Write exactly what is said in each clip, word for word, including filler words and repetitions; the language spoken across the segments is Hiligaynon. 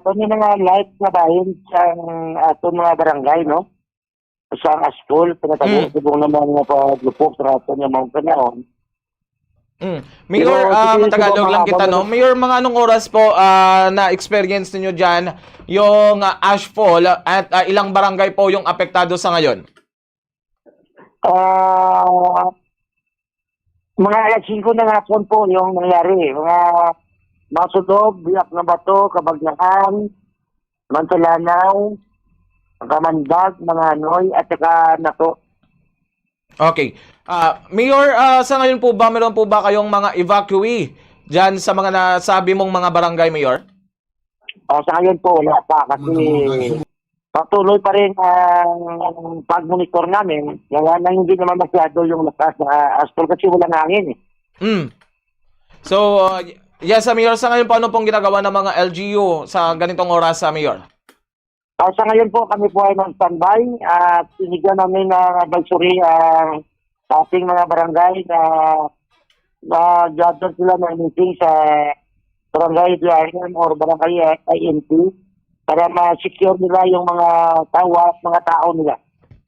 Kami mga life nga bahin sa aton mga barangay, no? Sa Aspol, pinatabo, Mm. subong naman nga paglupok sa aton nga mga panahon. Mm. Mayor, Pero ah, sige, matagalog sige, lang mga kita, no? Mayor, mga anong oras po, ah, na-experience ninyo dyan yung, ah, ashfall at, ah, ilang barangay po yung apektado sa ngayon? Ah, mga alas singko ng hapon po yung nangyari. Mga Masudob, Biak na Bato, Kabagnahan, Mantalanao, Kamandag, Manganoy, at saka Nato. Okay. Ah, Mayor, ah, sa ngayon po ba, meron po ba kayong mga evacuee dyan sa mga nasabi mong mga barangay, Mayor? Ah, sa ngayon po, wala pa kasi patuloy pa rin ang pag-monitor namin. Wala na, hindi naman masyado yung lakas na astral kasi walang hangin eh. Mm. So, uh, yes, sa Mayor, sa ngayon po, ano pong ginagawa ng mga L G U sa ganitong oras, sa Mayor? Ah, sa ngayon po, kami po ay nag-standby at binigyan namin ng advisory ang ating mga barangay na mag-gather sila ng meeting sa barangay D R M or barangay I M P para ma-secure nila yung mga tawa, mga tao nila.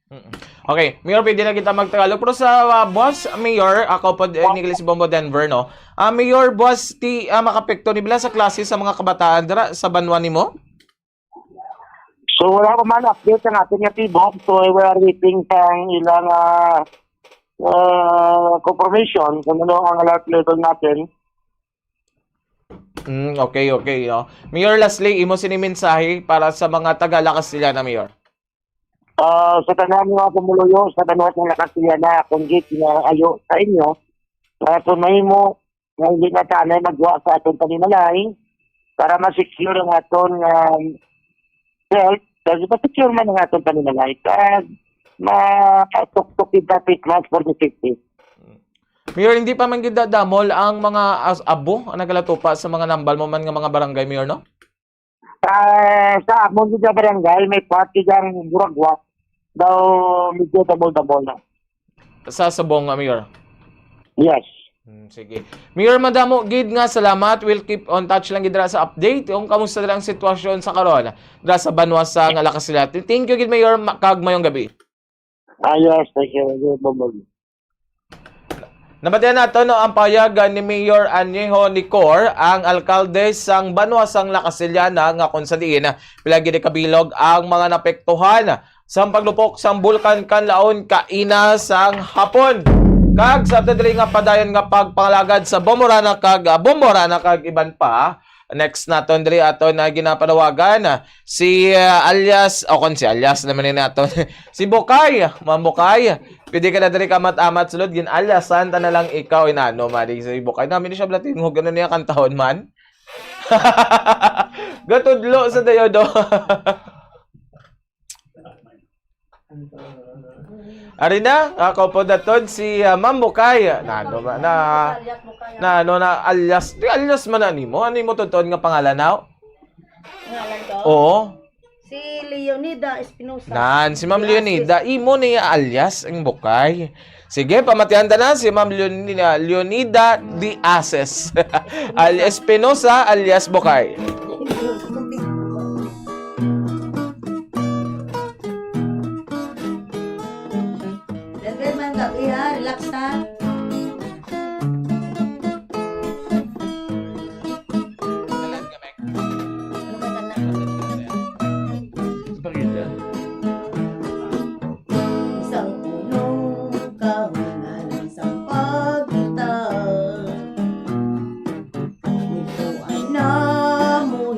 Mm. Okay, Mayor, pwede na kita magtagalog. Pero sa, ah, buwas, Mayor, ako po, eh, Nicholas Bombo Denver, no? Ah, Mayor, buwas ti, ah, makapekto ni bila sa klase sa mga kabataan dira sa banwa nimo? So, wala pa man update ang ating nga tibok. So, we are waiting sa ilang, ah, ah, confirmation kung ano ang alert level natin. Mm, okay, okay, no? Mayor, lastly, imo sini mensahe para sa mga taga La Castellana, Mayor? Ah, sa tanan nga pumuluyo sa banwa sa La Castellana, akong gid nga ayo sa inyo, ah, kung mahimo, nga hindi na tanay magwa sa aton panimalay para ma-secure ang aton, um, health, kasi ma-secure man ang aton panimalay, kag matuktok kita face mask for the safety. Mayor, hindi pa man gid damol ang mga as-, abo ang nagalatupa sa mga nambal mo man nga mga barangay, Mayor, no? Ah, sa amon gid nga barangay, may part gid ang Buragwa, daw medyo damol-damol na. Sa subong, ah, Mayor? Yes. Hmm, sige. Mayor, madamo gid nga salamat. We'll keep on touch lang gid dira sa update kung kamusta dira ang sitwasyon sa karon dira sa banwa sa La Castellana. Thank you gid, Mayor, ma-, kag mayong gabi. Ah, yes, thank you. Thank you, Bombog. Nabatian nato, no, ang pahayag, ah, ni Mayor Añejo Nicor, ang alkalde sang banwa sang La Castellana, nga kung sa diin, ah, pila gid kabilog ang mga napektuhan sang paglupok sang Bulkan Kanlaon kaina sang hapon. Kag sa ato diri nga padayon nga pagpangalagad sa Bomborana kag, ah, Bomborana kag iban pa, next naton diri ato na ginapanawagan, ah, si, ah, alias, o kon si alias naman ni naton, si Bukay, Ma'am Bukay. Pwede ka na diri ka mat-amat sulod, gin-alyasan ta na lang ikaw, inano, madi sa Bukay. Nami ni siya blatinhog, ano niya kantahon man? Gatudlo sa dayo do. Ari na, ako po daton si, ah, Ma'am Bukay. Na, ano ba, na, na, ano na, alias, di alias man na nimo. Ano imo totoo nga pangalan, now? Ngalan ko? Oo. Si Leonida Espinosa. Nan, si Ma'am Leonida, imo ni alias ang Bukay. Sige, pamatihan ta na si Ma'am Leonida, Leonida de Ases. Al Espinosa alias Bukay. Dagdag man gabi, ha? Relax, ha? Isang puno kahoy nga lang sang pagkita. Ito ay namo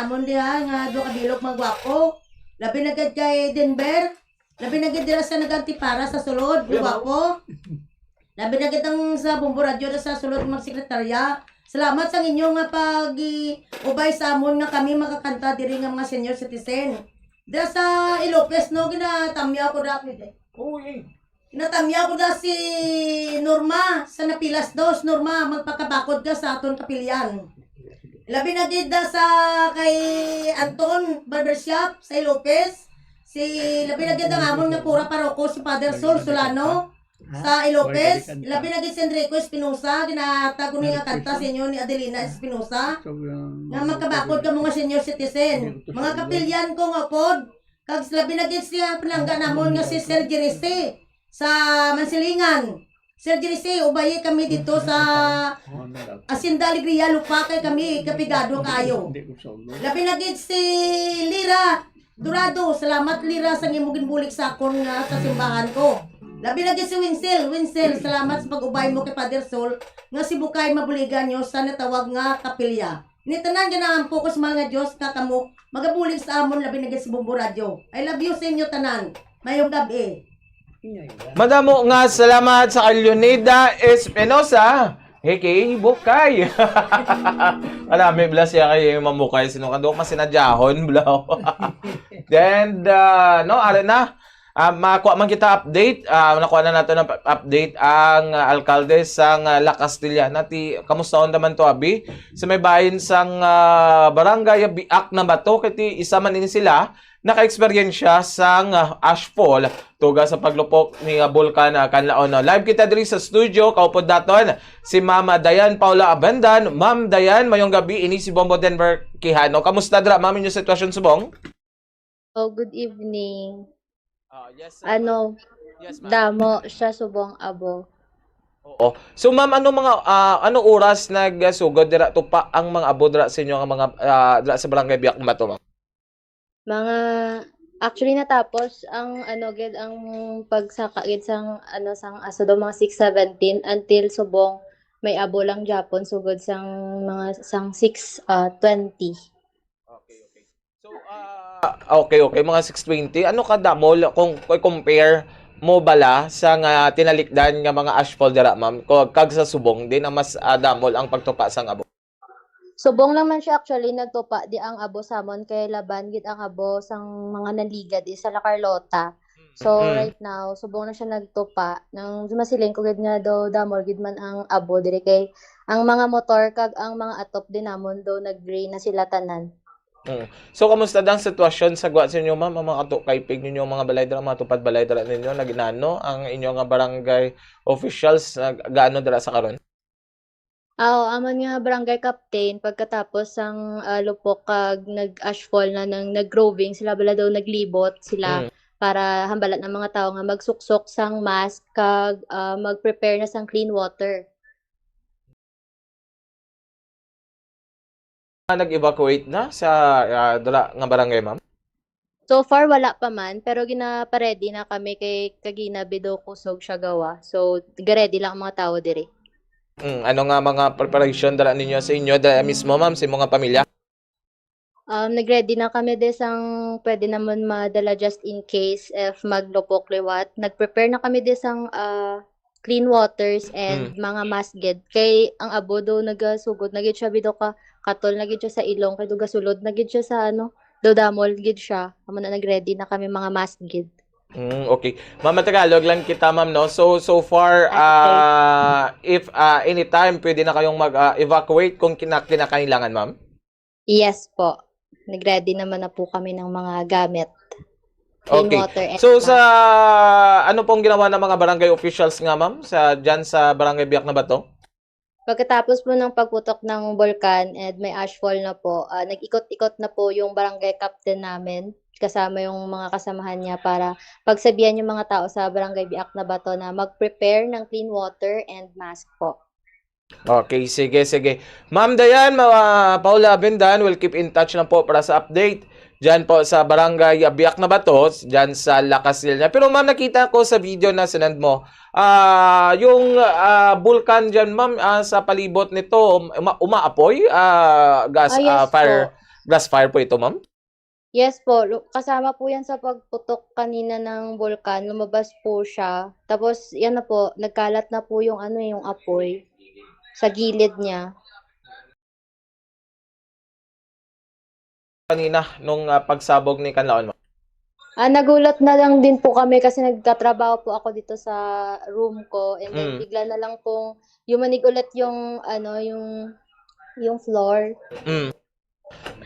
Amon diha nga duha ka bilog, mga gwapo. Labi na gid kay Denver. Labi na gid dira sa nag-antipara sa sulod, mga gwapo. Labi na gid ang sa Bombo Radyo na sa sulod, mga sekretarya. Salamat sa inyo nga pag-ubay sa amon nga kami makakanta diri nga mga senior citizen. Dira sa Ilopez, no, ginatamyaw ko dati. Oo, eh. Ginatamyaw ko da si Norma sa Napilas Dos. Norma, magpakabakod ka sa aton kapilian. Labi na gid da sa kay Anton Barbershop sa Ilopez. Si, labi na gid ang amon nga kura paroko, si Father Sol Solano sa Ilopez. Labi na gid si Enrico Espinosa, ginatag ko ni nga kanta sa inyo ni Adelina Espinosa. Nga magkabakod ka, mga senior citizen. Mga kapilyan ko nga pod, kag labi na gid siya pinangga namon nga si Sir Jerry C sa Mansilingan. Sir Jerry C, ubayi kami dito sa Hacienda Alegria, Lupa, kay kami kapigado kaayo. Labi na gid si Lira Dorado, salamat, Lira, sa imo ginbulig sa akon nga sa simbahan ko. Labi na gid si Winsel. Winsel, salamat sa pag-ubay mo kay Father Sol nga si Bukay mabuligan nyo sa natawag nga kapilya. Ni tanan ganahan po ko sa mga Dios nga kamo magabulig sa amon, labi na gid sa Bombo Radyo. I love you sa inyo tanan. Mayong gab-i. Madamo nga salamat sa kay Leonida Espinosa. Hey, kay Bukay. Alam, may bless siya kay Ma'am Bukay. Sino ka doon? Masinadyahon, bro. Then, uh, no, ara na. Ah, makuha man kita update. Ah, nakuha na nato ng update ang ah, alkalde sang ah, La Castellana. Ti, kamusta naman to, abi? Sa may bahin sang ah, barangay Biak na Bato, kay ti isa man ini sila naka-eksperyensya sang ah, ashfall tuga sa paglupok ni ah, Bulkan ah, Kanlaon. No? Live kita diri sa studio, kaupod naton si Ma'am Dayan Paula Abendan. Ma'am Dayan, mayong gabi, ini si Bombo Denver Quijano. Kamusta dira, ma'am, inyo sitwasyon subong? Oh, good evening. Ah, yes, sir. Ano, Yes, ma'am. Damo siya subong abo. Oo. So, ma'am, ano mga ah, ano oras nagsugod dira tupa ang mga abo dira sa inyo nga mga ah, dira sa barangay Biak na Bato, ma'am? Mga, actually natapos ang ano gid, ang pagsaka gid sang ano sang aso do mga six seventeen until subong may abo lang gyapon sugod sang mga sang six ah, twenty. Okay, okay. So, ah, okay, okay, mga six twenty. Ano ka damol kung i-compare mo bala sa nga tinalikdan nga mga ashfall dira, ma'am? Ko- Kag sa subong, di na mas ah, damol ang pagtupa sang abo. Subong lang man siya actually nagtupa di ang abo samon kay laban gid ang abo sang mga nanligad is sa La Carlota. So Mm. right now, subong na siya nagtupa. Nang masiling ko gid nga daw damol gid man ang abo diri kay ang mga motor kag ang mga atop din namon daw nag-gray na sila tanan. Mm. So, kamusta ang sitwasyon sa gwa sa inyo, ma'am? Ang mga katukaypig ninyo, mga balay dira, mga tupad balay dira ninyo, naginano ang inyo nga barangay officials, nag gaano dira sa karon? Oo, amon nga barangay captain, pagkatapos sang ah, lupok kag nag-ashfall na nang nag-roving sila, bala daw naglibot sila Mm. para hambalan ang mga tao nga magsuksok sang mask kag ah, mag-prepare na sang clean water. Ah, nag-evacuate na sa ah, dira nga barangay, ma'am? So far wala pa man, pero ginaparedy na kami kay kagina bido kusog siya gawa. So gaready lang ang mga tao diri. Mm, ano nga mga preparation dala ninyo sa inyo dala mismo, ma'am, sa imong pamilya? Um, nagready na kami de sang pwede naman madala just in case if maglupok liwat. Nag-prepare na kami de sang ah, clean waters and Mm. mga mask gid. Kay ang abo do nagasugod na gid siya bido ka katol na gid siya sa ilong kay do gasulod na gid siya sa ano, do damol gid siya. Amo na nag-ready na kami mga mask gid. Mm, okay. Mama Tagalog lang kita, ma'am, no? So, so far, Okay. ah, if ah, anytime, pwede na kayong mag-evacuate kung kina kinakailangan, ma'am? Yes po. Nag-ready naman na po kami ng mga gamit. Clean Okay. water and So, sa mask. Ano pong ginawa ng mga barangay officials nga, ma'am, sa dyan sa barangay Biak na Bato? Pagkatapos po ng pagputok ng bulkan and may ashfall na po, ah, nag-ikot-ikot na po yung barangay captain namin kasama yung mga kasamahan niya para pagsabihan yung mga tao sa barangay Biak na Bato na mag-prepare ng clean water and mask po. Okay, sige, sige. Ma'am Dayan, ma- Paula Abendan, will keep in touch lang po para sa update. Diyan po sa barangay Biak na Bato, diyan sa La Castellana. Pero ma'am, nakita ko sa video na sinend mo, ah, yung ah, bulkan diyan, ma'am, ah, sa palibot nito, uma umaapoy, ah, gas, Ah, yes ah, fire. Po. Blast fire po ito, ma'am? Yes po, lu-, kasama po yan sa pagputok kanina ng bulkan. Lumabas po siya. Tapos, yan na po, nagkalat na po yung ano, yung apoy sa gilid niya. Kanina, nung, ah, pagsabog ni Kanlaon, ma'am? Ah, nagulat na lang din po kami kasi nagtatrabaho po ako dito sa room ko, and then Mm. bigla na lang pong yumanig ulit yung, ano, yung, yung floor. Mm.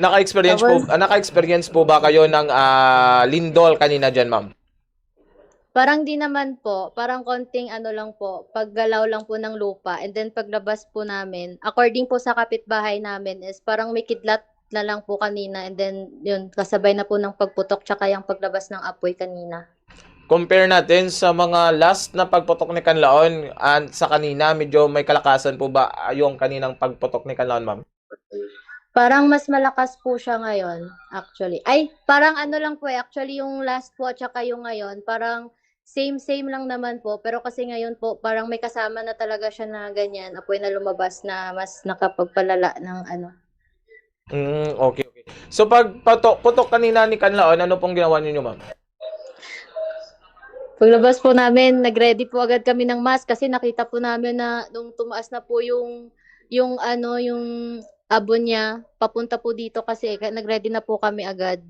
Naka-experience po, Tapos ah, naka-experience po ba kayo ng, ah, lindol kanina dyan, ma'am? Parang di naman po, parang konting ano lang po, paggalaw lang po ng lupa, and then paglabas po namin, according po sa kapitbahay namin is parang may kidlat na lang po kanina, and then yun, kasabay na po ng pagputok tsaka yung paglabas ng apoy kanina. Compare natin sa mga last na pagputok ni Kanlaon and sa kanina, medyo may kalakasan po ba, ah, yung kaninang pagputok ni Kanlaon, ma'am? Parang mas malakas po siya ngayon, actually. Ay, parang ano lang po eh, actually yung last po at saka yung ngayon, parang same, same lang naman po. Pero kasi ngayon po, parang may kasama na talaga siya na ganyan, apoy na lumabas na mas nakapagpalala ng ano. Mm, okay, okay. So, pag pato-, putok kanina ni Kanlaon, ano pong ginawa ninyo, ma'am? Paglabas po namin, nag-ready po agad kami ng mask kasi nakita po namin na nung tumaas na po yung, yung ano, yung abo niya, papunta po dito kasi, kaya nag-ready na po kami agad.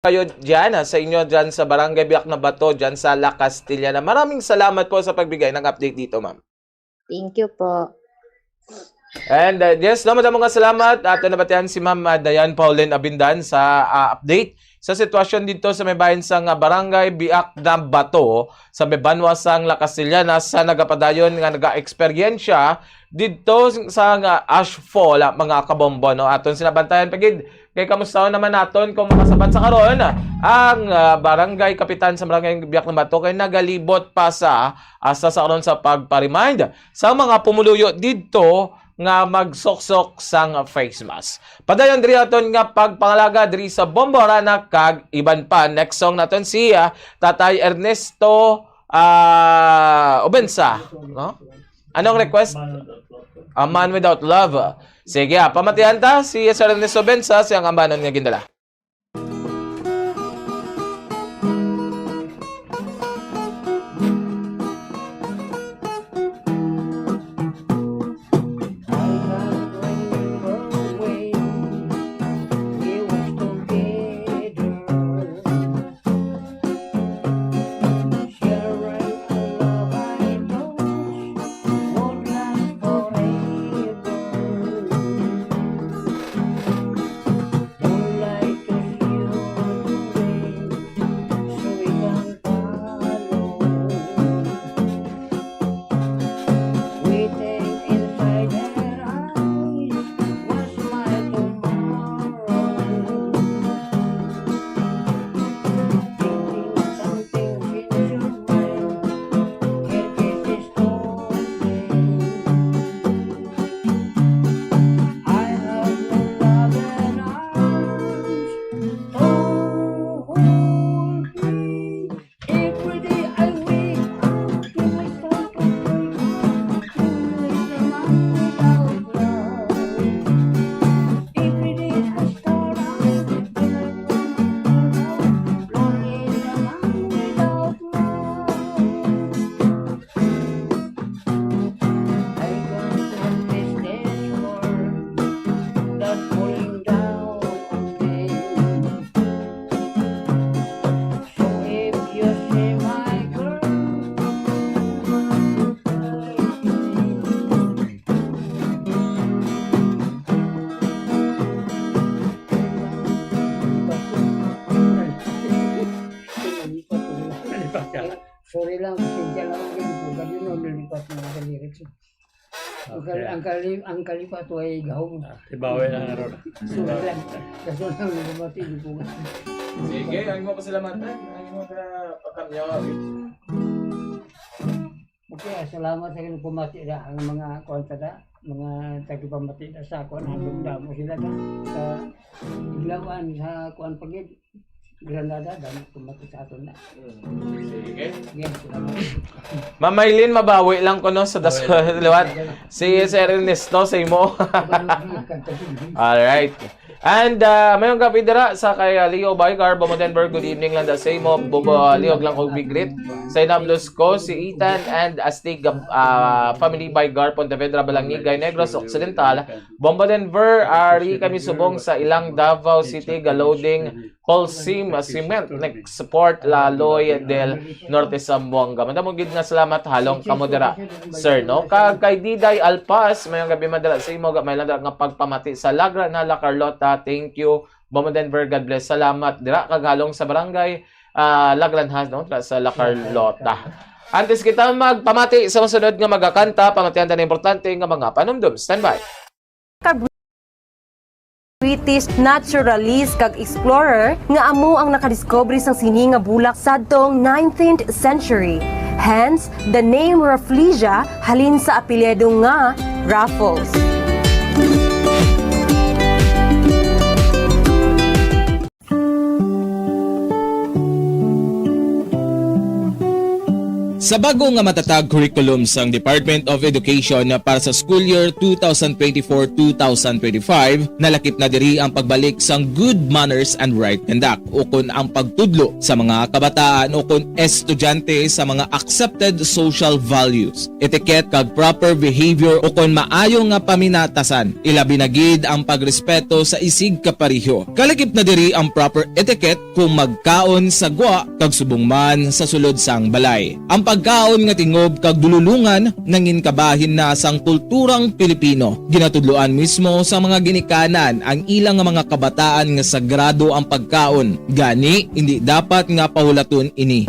Kayo dyan, ah, sa inyo dyan sa Barangay Biak na Bato, dyan sa La Castellana. Maraming salamat po sa pagbigay ng update dito, ma'am. Thank you po. And, uh, yes, no, madamo nga salamat. Ato nabatian si Ma'am, uh, Diane Pauline Abindan sa, uh, update sa sitwasyon dito sa may bahin sang, uh, Barangay Biak na Bato, sa may banwa sang La Castellana, sa nagapadayon nga nagaeksperyensya dito sa nga ashfall, ah, mga kabombo, no? Aton sinabantayan pa gid. Kay kamusta naman naton kung makasabat sa karon ang, ah, barangay kapitan sa Barangay Biak na Bato kay nagalibot pa sa, ah, sa, sa karon sa pagpa-remind sa mga pumuluyo didto nga magsuksok sang face mask. Padayon diri aton nga pagpangalaga diri sa Bombo, Rana kag iban pa. Next song naton si, ah, Tatay Ernesto, ah, Obensa, no? Anong request? A Man Without Love. Sige, ah, pamatihan ta si Sir Ernesto Bensa, siyang ambanon nga gindala. Sorry lang, pasensya lang ako, hindi po ganun, no, nilipat na ako sa lyrics. Ang kal-, Okay. ang kali-, ang kalipat ay gahom. Ah, ibawi lang na ron. Sorry lang. Kaso lang, hindi ko mati, hindi po ganun. Sige, ang imo pasalamatan, ang imo ka-, pakamyaw. Okay, ah, salamat sa inyong pamati na ang mga kuwan ta da, mga tagapamati na sa kuwan, ang damo sila na sa Iglawan, sa kuwan pagid. Granada, dami kong matusaton na. Sige. Yan, salamat. Ma'am Maylin, mabawi lang ko, no, sa das liwat. Si Sir Ernesto, sa imo. Alright. And uh, mayong gabi dira sa kay uh, Leo Baygar, Bombo Denver, good evening lang da sa imo. Bombo uh, Leo lang kog big greet. Sa inablos ko, si Ethan and Astig uh, family Baygar, Pontevedra, Balangigay, Negros Occidental. Bombo Denver, ari kami subong sa ilang Davao City, Galoding, Holcim, uh, Cement, next support, Laloy del Norte, Zamboanga. Madamo gid nga salamat, halong kamo dira, sir, no? Kag kay Diday Alpas, mayong gabi man dira sa imo, may lang dira nga pagpamati sa Lagranhala, Carlota. Thank you, Bombo Denver, God bless. Salamat dira kag halong sa barangay ah, Lagranhas, no? Dira sa La Carlota. Antes kita magpamati sa masunod nga magakanta, pamatihan ta na importante nga mga panumdum. Standby. British naturalist kag explorer nga amo ang nakadiskubre sang sini nga bulak sadtong nineteenth century. Hence, the name Rafflesia halin sa apelyido nga Raffles. Sa bago nga matatag curriculum sang Department of Education para sa school year two thousand twenty-four two thousand twenty-five, nalakip na diri ang pagbalik sang good manners and right conduct, ukon ang pagtudlo sa mga kabataan ukon estudyante sa mga accepted social values, etiquette, kag proper behavior ukon maayo nga paminatasan, ilabi na gid ang pagrespeto sa isig kapareho. Kalakip na diri ang proper etiquette kung magkaon sa gwa kag subong man sa sulod sang balay. Ang pagkaon nga tingob kag dululongan nangin kabahin na sang kulturang Pilipino. Ginatudloan mismo sa mga ginikanan ang ila nga mga kabataan nga sagrado ang pagkaon, gani indi dapat nga pahulaton ini.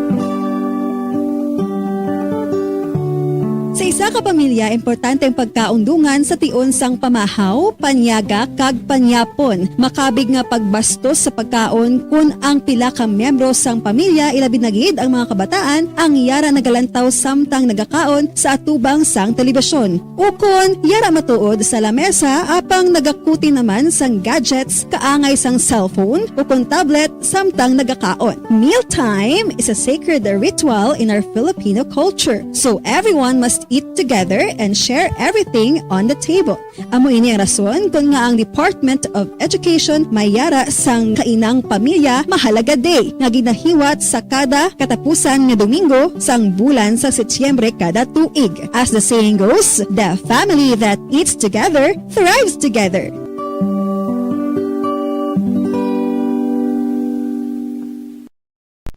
Sa isa ka pamilya, importante ang pagkaundungan sa tion sang pamahaw, panyaga, kag panyapon. Makabig nga pagbastos sa pagkaon kon ang pila ka miyembro sang pamilya, ilabi na gid ang mga kabataan, ang yara nagalantaw samtang nagakaon sa atubang sang telebisyon. Ukon yara matuod sa lamesa apang nagakuti naman sang gadgets kaangay sang cellphone ukon tablet samtang nagakaon. Mealtime is a sacred ritual in our Filipino culture, so everyone must eat together and share everything on the table. Amo ini ang rason kon nga ang Department of Education may yara sang Kainang Pamilya Mahalaga Day nga ginahiwat sa kada katapusan nga Domingo sang bulan sa Setyembre kada tuig. As the saying goes, the family that eats together thrives together.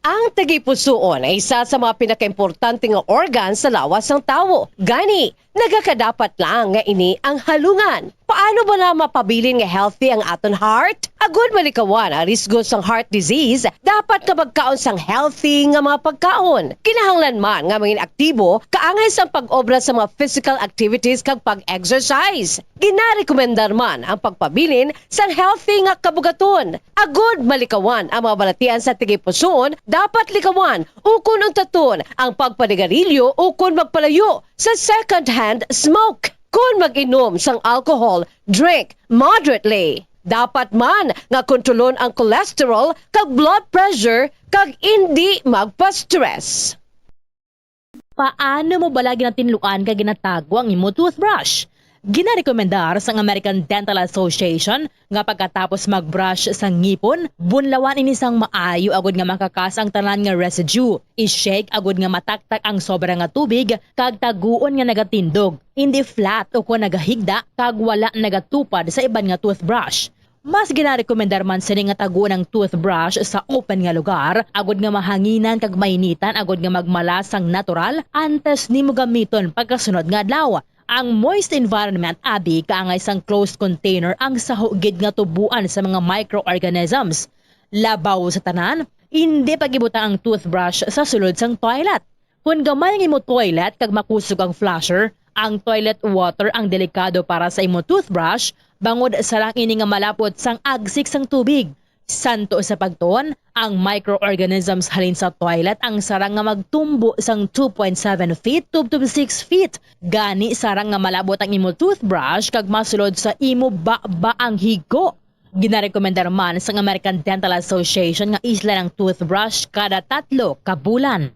Ang tagipusoon ay isa sa mga pinakaimportante nga organ sa lawas sang tawo. Gani, nagakadapat lang nga ini ang halungan. Paano bala mapabilin nga healthy ang aton heart? Agud malikawan ang risgo sang heart disease, dapat nga magkaon sang healthy nga mga pagkaon. Kinahanglan man nga mangin aktibo kaangay sang pag-obra sa mga physical activities kag pag-exercise. Ginarekomendar man ang pagpabilin sang healthy nga kabugaton. Agud malikawan ang mga balatian sa tagipusoon, dapat likawan ukon untaton ang pagpanigarilyo ukon magpalayo sa second-hand smoke. Kon mag-inom sang alcohol drink, moderately. Dapat man nga kontrolon ang cholesterol kag blood pressure kag indi magpa-stress. Paano mo bala ginatinluan kag ginatago ang imo toothbrush? Ginarekomendar sang American Dental Association nga pagkatapos mag-brush sa ngipon, bunlawan ini sang maayo agud nga makakas ang tanan nga residue. I-shake agud nga mataktak ang sobra nga tubig kag taguon nga nagatindog, indi flat ukon nagahigda kag wala nagatupad sa iban nga toothbrush. Mas ginarekomendar man sini nga taguon ang toothbrush sa open nga lugar, agud nga mahanginan kag mainitan agud nga magmala sang natural antes nimo gamiton pagkasunod nga adlaw. Ang moist environment abi kaangay sang closed container ang saho gid nga tuboan sa mga microorganisms. Labaw sa tanan, indi pag-ibutang ang toothbrush sa sulod sang toilet. Kon gamay ang imo toilet kag makusog ang flusher, ang toilet water ang delikado para sa imo toothbrush, bangod sarang ini nga malapot sang agsik sang tubig. Santo sa pagtuon, ang microorganisms halin sa toilet ang sarang nga magtumbo sang two point seven feet to, to six feet. Gani sarang nga malabot ang imo toothbrush kag masulod sa imo baba ang higo. Ginarekomendar man sang American Dental Association nga islan ang toothbrush kada tatlo ka bulan.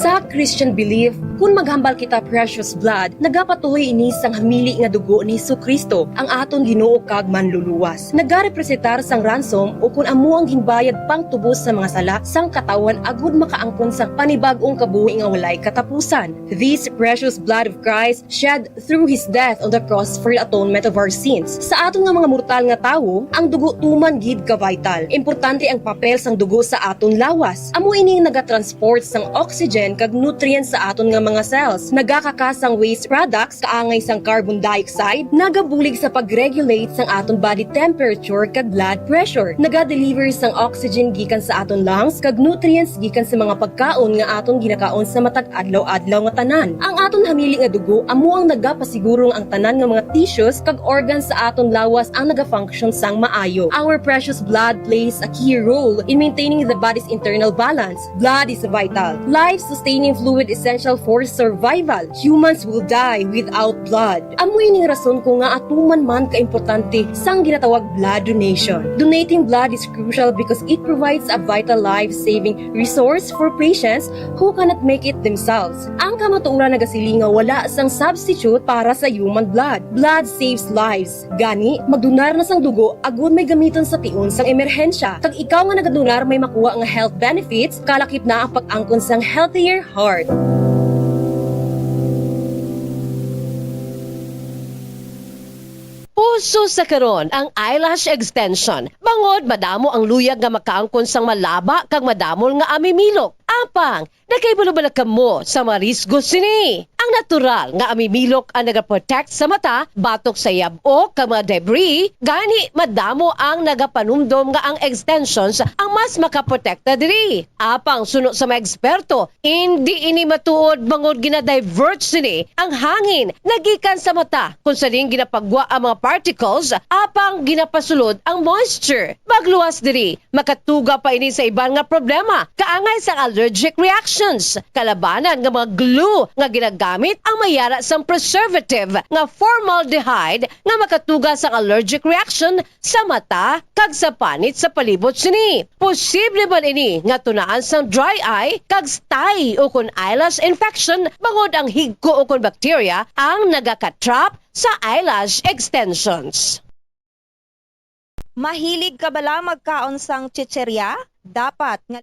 Sa Christian belief, kun maghambal kita precious blood, nagapatuhoy ini sang hamili nga dugo ni Jesu-Cristo, ang aton Ginoo kag Manluluwas. Nagarepresentar sang ransom, ukon amo ang ginbayad pangtubos sa mga sala sang katawhan, agud makaangkon sang panibag-ong kabuhi nga walay katapusan. This precious blood of Christ shed through his death on the cross for the atonement of our sins. Sa aton nga mga mortal nga tawo, ang dugo tuman gid ka vital. Importante ang papel sang dugo sa aton lawas. Amo ini ang nagatransport sang oxygen kag nutrients sa aton nga mga cells. Nagakaka sang waste products, kaangay sang carbon dioxide, nagabulig sa pag-regulate sang aton body temperature kag blood pressure. Naga-deliver sang oxygen gikan sa aton lungs kag nutrients gikan sa mga pagkaon nga aton ginakaon sa matag adlaw-adlaw nga tanan. Ang aton hamili nga dugo amo ang nagapasiguro nga ang tanan nga mga tissues kag organs sa aton lawas ang nagafunction sang maayo. Our precious blood plays a key role in maintaining the body's internal balance. Blood is vital, life-sustaining fluid essential for survival. Humans will die without blood. Amo ining rason ko nga atuman man kaimportante sang ginatawag blood donation. Donating blood is crucial because it provides a vital life-saving resource for patients who cannot make it themselves. Ang kamatuoran nagasiling nga wala sang substitute para sa human blood. Blood saves lives. Gani, magdonar na sang dugo agud may gamiton sa tion sang emerhensya. Kag ikaw nga nagadonar may makuha nga health benefits, kalakip na ang pag-angkon sang healthier heart. Uso sa karon ang eyelash extension, bangod madamo ang luyag nga makaangkon sang malaba kag madamol nga amimilok. Apang, nakahibalo bala kamo sa mga risgo sini? Ang natural nga amimilok ang nagaprotect sa mata batok sa yab-o kag mga debris, gani madamo ang nagapanumdom nga ang extensions ang mas makaprotekta diri. Apang suno sa mga eksperto, indi ini matuod bangod gina-divert sini ang hangin nga gikan sa mata, kung sa diin ginapagwa ang mga particles apang ginapasulod ang moisture. Magluwas diri, makatuga pa ini sa iban nga problema, kaangay sang allergic reactions. Kalabanan nga mga glue nga ginagamit ang may yara sang preservative nga formaldehyde nga makatuga sang allergic reaction sa mata kag sa panit sa palibot sini. Posible man ini nga tunaan sang dry eye kag stye ukon eyelash infection bangod ang higko ukon bakterya ang nagaka-trap sa eyelash extensions. Mahilig ka bala magkaon sang chichirya? Dapat nga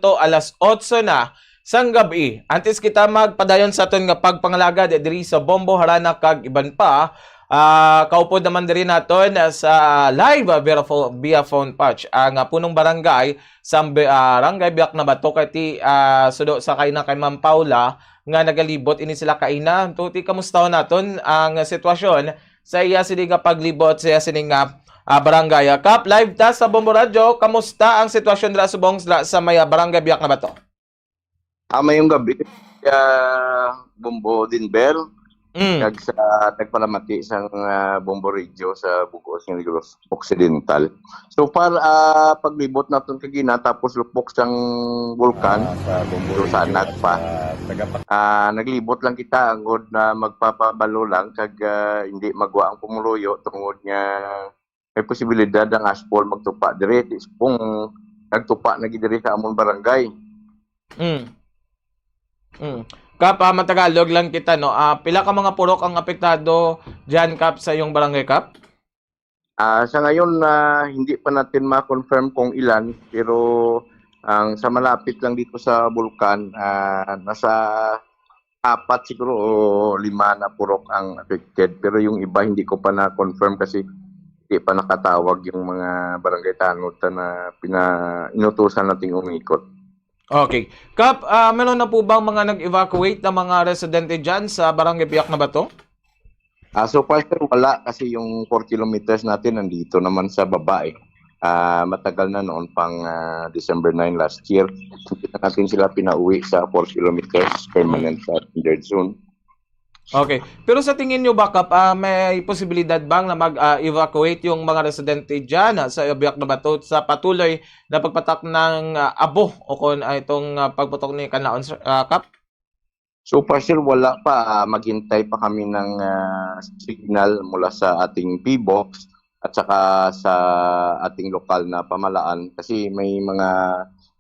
to alas otso na sang gab-i. Antes kita magpadayon sa aton nga pagpangalagad diri sa Bombo, Harana kag iban pa, ah, kaupod naman diri naton sa live, ah, via pho-, via phone patch ang, ah, punong barangay sa, ah, Barangay Biak Nabato kay ti, ah, sudo sa kay na kay Ma'am Paula nga nagalibot ini sila kaina. Tuti, kamustahon naton ang sitwasyon sa iya sini nga paglibot sa iya sini nga, ah, barangay. Ah, Kap, live ta sa Bombo Radyo. Kamusta ang sitwasyon dira subong dira sa may, ah, Barangay Biak Nabato? Ah, mayong gabi, ah, Bombo Dinbel, Mm. kag sa nagpalamati sang, ah, Bombo Radio sa Bug-os nga Negros Occidental. So far, ah, paglibot naton kagina tapos lupok sang bulkan, so sanag pa. Ah, naglibot lang kita angod na magpapabalo lang kag, ah, hindi magwa ang pumuluyo tungod nga may posibilidad ang ashfall magtupa diri. Di subong nagtupa na gid diri sa amon barangay. Mm. Mm. Kap, ah, matagalog lang kita, no? Ah, pila ka mga purok ang apektado diyan, Kap, sa iyong barangay, Kap? Ah, sa ngayon, ah, hindi pa natin ma-confirm kung ilan, pero ang sa malapit lang dito sa bulkan, ah, nasa apat siguro o lima na purok ang affected. Pero yung iba, hindi ko pa na-confirm kasi hindi pa nakatawag yung mga barangay tanod na pina-, inutusan nating umikot. Okay. Kap, ah, meron na po bang mga nag-evacuate na mga residente dyan sa Barangay Biak Nabato? Ah, so far, sir, wala kasi yung four kilometers natin nandito naman sa baba eh. Ah, matagal na, noon pang, ah, December nine last year. Hindi na natin sila pinauwi sa four kilometers, permanent surrender zone. Okay. Pero sa tingin nyo ba, Kap, ah, may posibilidad bang na mag, ah, evacuate yung mga residente dyan, ah, sa Biak Nabato sa patuloy na pagpatak ng, ah, abo o kung, ah, itong, ah, pagputok ni Kanlaon, sir, ah, Kap? So far, sir, wala pa. Ah, maghintay pa kami ng, ah, signal mula sa ating P BOCS at saka sa ating lokal na pamahalaan kasi may mga,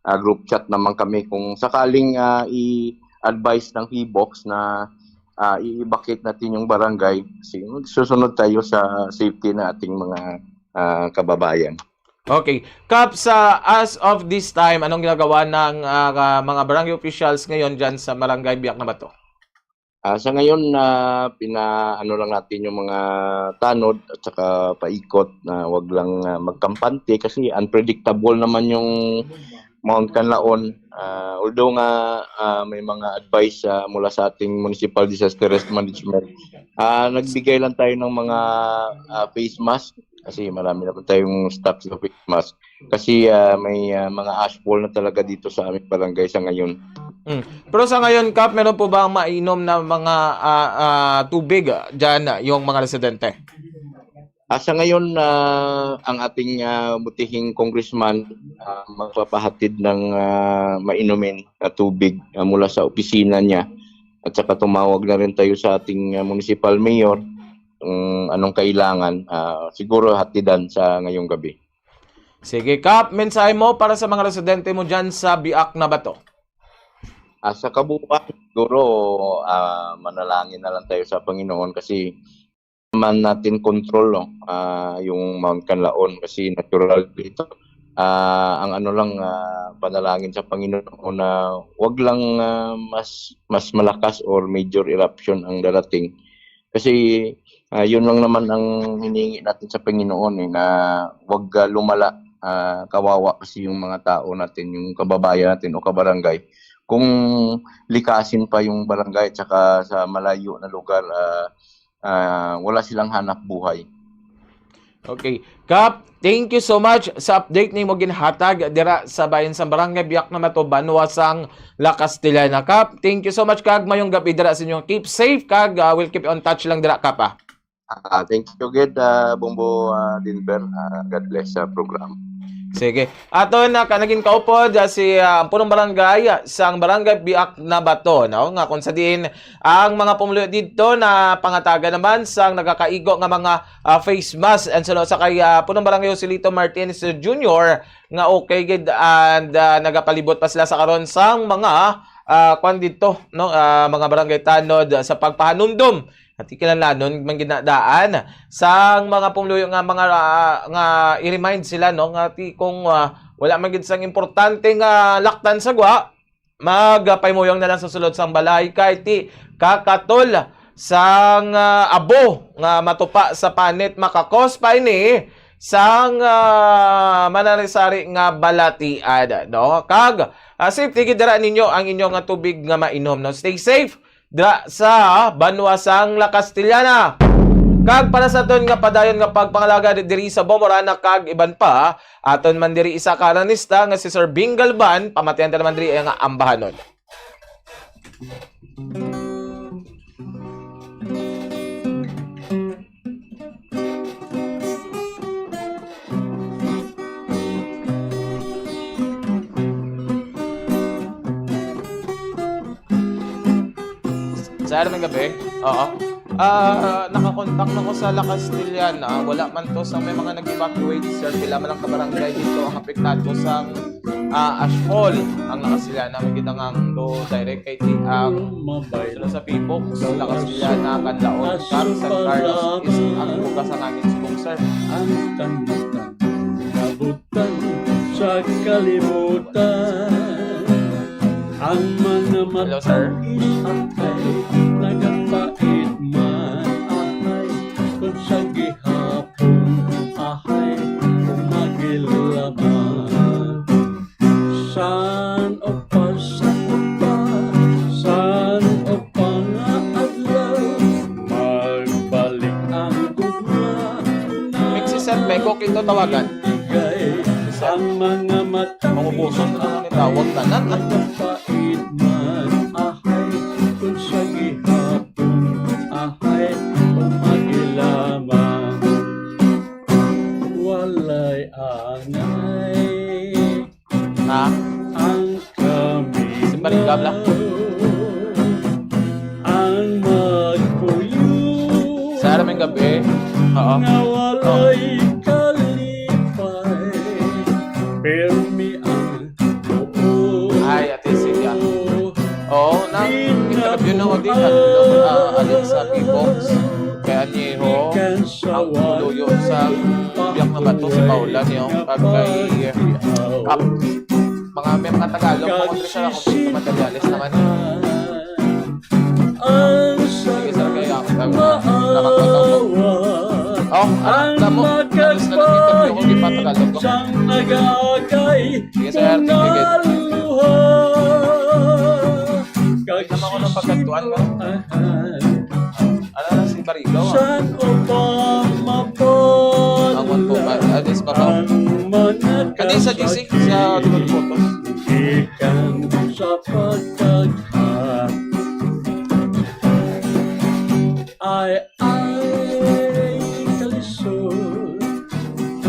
ah, group chat naman kami kung sakaling, ah, i-advise ng P BOCS na, ah, i-evacuate natin yung barangay. Kasi susunod tayo sa safety ng ating mga, ah, kababayan. Okay. Kap, sa, as of this time, anong ginagawa ng, ah, mga barangay officials ngayon dyan sa Barangay Biak na Bato? Ah, sa ngayon, ah, pina-, ano lang natin yung mga tanod at saka paikot na wag lang, ah, magkampante kasi unpredictable naman yung Mount Kanlaon. Ah, although nga, ah, may mga advice, ah, mula sa ating Municipal Disaster Risk Management, ah, nagbigay lang tayo ng mga, ah, face mask kasi marami naman tayong stock sa face mask. Kasi, ah, may, ah, mga ashfall na talaga dito sa aming barangay sa ngayon. Mm. Pero sa ngayon, Kap, meron po ba ang mainom na mga, ah, ah, tubig, ah, dyan, ah, yung mga residente? Ah, sa ngayon, ah, ang ating, ah, butihing congressman, ah, magpapahatid ng, ah, mainumin na tubig, ah, mula sa opisina niya. At saka tumawag na rin tayo sa ating, ah, municipal mayor kung anong kailangan. Ah, siguro hatidan sa ngayong gabi. Sige, Kap, mensahe mo para sa mga residente mo dyan sa Biak na Bato? Ah, sa kabuuan, siguro, ah, manalangin na lang tayo sa Panginoon kasi man natin control, no? Ah, yung Mount Kanlaon kasi natural dito. Ah, ang ano lang, ah, panalangin sa Panginoon na wag lang, ah, mas, mas malakas or major eruption ang darating. Kasi, ah, yun lang naman ang hinihingi natin sa Panginoon, eh, na wag, ah, lumala. Ah, kawawa kasi yung mga tao natin, yung kababayan natin o kabarangay. Kung likasin pa yung barangay at saka sa malayo na lugar, ah, ah, wala silang hanap buhay. Okay. Kap, thank you so much sa update nimo ginhatag dira sa bayan sang Barangay Biak na Bato, banwa sang La Castellana. Kap, thank you so much kag mayong gabi dira sa inyo. Keep safe kag, ah, we'll keep on touch lang dira, Kap, ah. Ah, thank you gid, ah, Bombo, ah, Denver. Ah, God bless sa program. Sige. Aton na ka naging kaupod, ah, si, ah, ang punong barangay, ah, sang Barangay Biak na Bato, no? Nga kung sa diin ang mga pumuluyo didto na pangatagan naman sang nagakaigo nga mga, ah, face mask. And so, sa kay, ah, punong barangay Joselito Martinez Junior nga okay gid and, ah, nagapalibot pa sila sa karon sang mga, ah, kwan didto, no? Ah, mga barangay tanod sa pagpahanumdom at kinahanglanon man gid na daan sang mga pumuluyo nga mga, ah, nga i-remind sila, no, nga ti-, kung, ah, wala man gid sang importante nga laktan sa gwa, magpahimuyong na lang sa sulod sang balay kay ti kakatol sang, ah, abo nga matupa sa panit makakos pa ini sang, ah, manari-sari nga balatian, no? Kag, ah, safety gid dira ninyo ang inyo nga tubig nga mainom, no? Stay safe dira sa banwa sang La Castellana. Kag para sa aton nga padayon nga pagpangalagad diri sa Bombo Rana kag iban pa, aton man diri isa ka artista nga si Sir Bing Galban, pamatian ta naman diri ang ambahanon. Sa ano man gabi? Oo. Ah, nakakontak na ko sa La Castellana. Wala man to sa may mga nag-evacuate, sir. Pila man lang ka barangay dito ang apektado sa, ah, ashfall. Ang La Castellana, may kita nga ang do direct kay ti ang sila sa Pipok, sa La Castellana, Canlaon, Cap, San Carlos, is ang bugas ang aming subong, sir. Ang tandutan, nabutan sa kalibutan. Ang mga Hello, sir. Matamis akay, nagapait man akay, kung sa gihapon ahay, umagil lamang. San o pa, san o pa, san o pa nga adlaw, magbalik ang gugma na Mixi set, may cooking to tawagan. Bigay ang mga mata Mangubuson na naman ni tawag tanan. Nagapait man ahay, kung sa gihapon ahay, umagi lamang. Walay angay. Ha? Ang kami Simbaling gabla? Nga walay kalipay, pirmi ang buo. Ay, Ate Celia. Oo, na, interview na ko din, ah, alin sa Bibongs, kay Añejo, ang puluyo sa biyak na bato si Paula niyo, kag kay, ah, mga, may mga Tagalog, mga Trisha, ako dito, Madaliales naman. Ang sige, sir, kaya ako, ah, nakakatawa. Oh, ang damo. Alas na lang, interview ko, di pa Tagalog ko. Sang nag-aagay. Sige, sir, kung sige, sige. Naluha. Kag tama ko ng pagkatuan, no? Ano na si Barigaw, ah? San o pa mapon. Amon po ba? Ah, this pa ba? Ang mga Kani sa G C, sa kasakit. Dumating photos. Ikan sa pagkagha. Ay, ay, kalisod,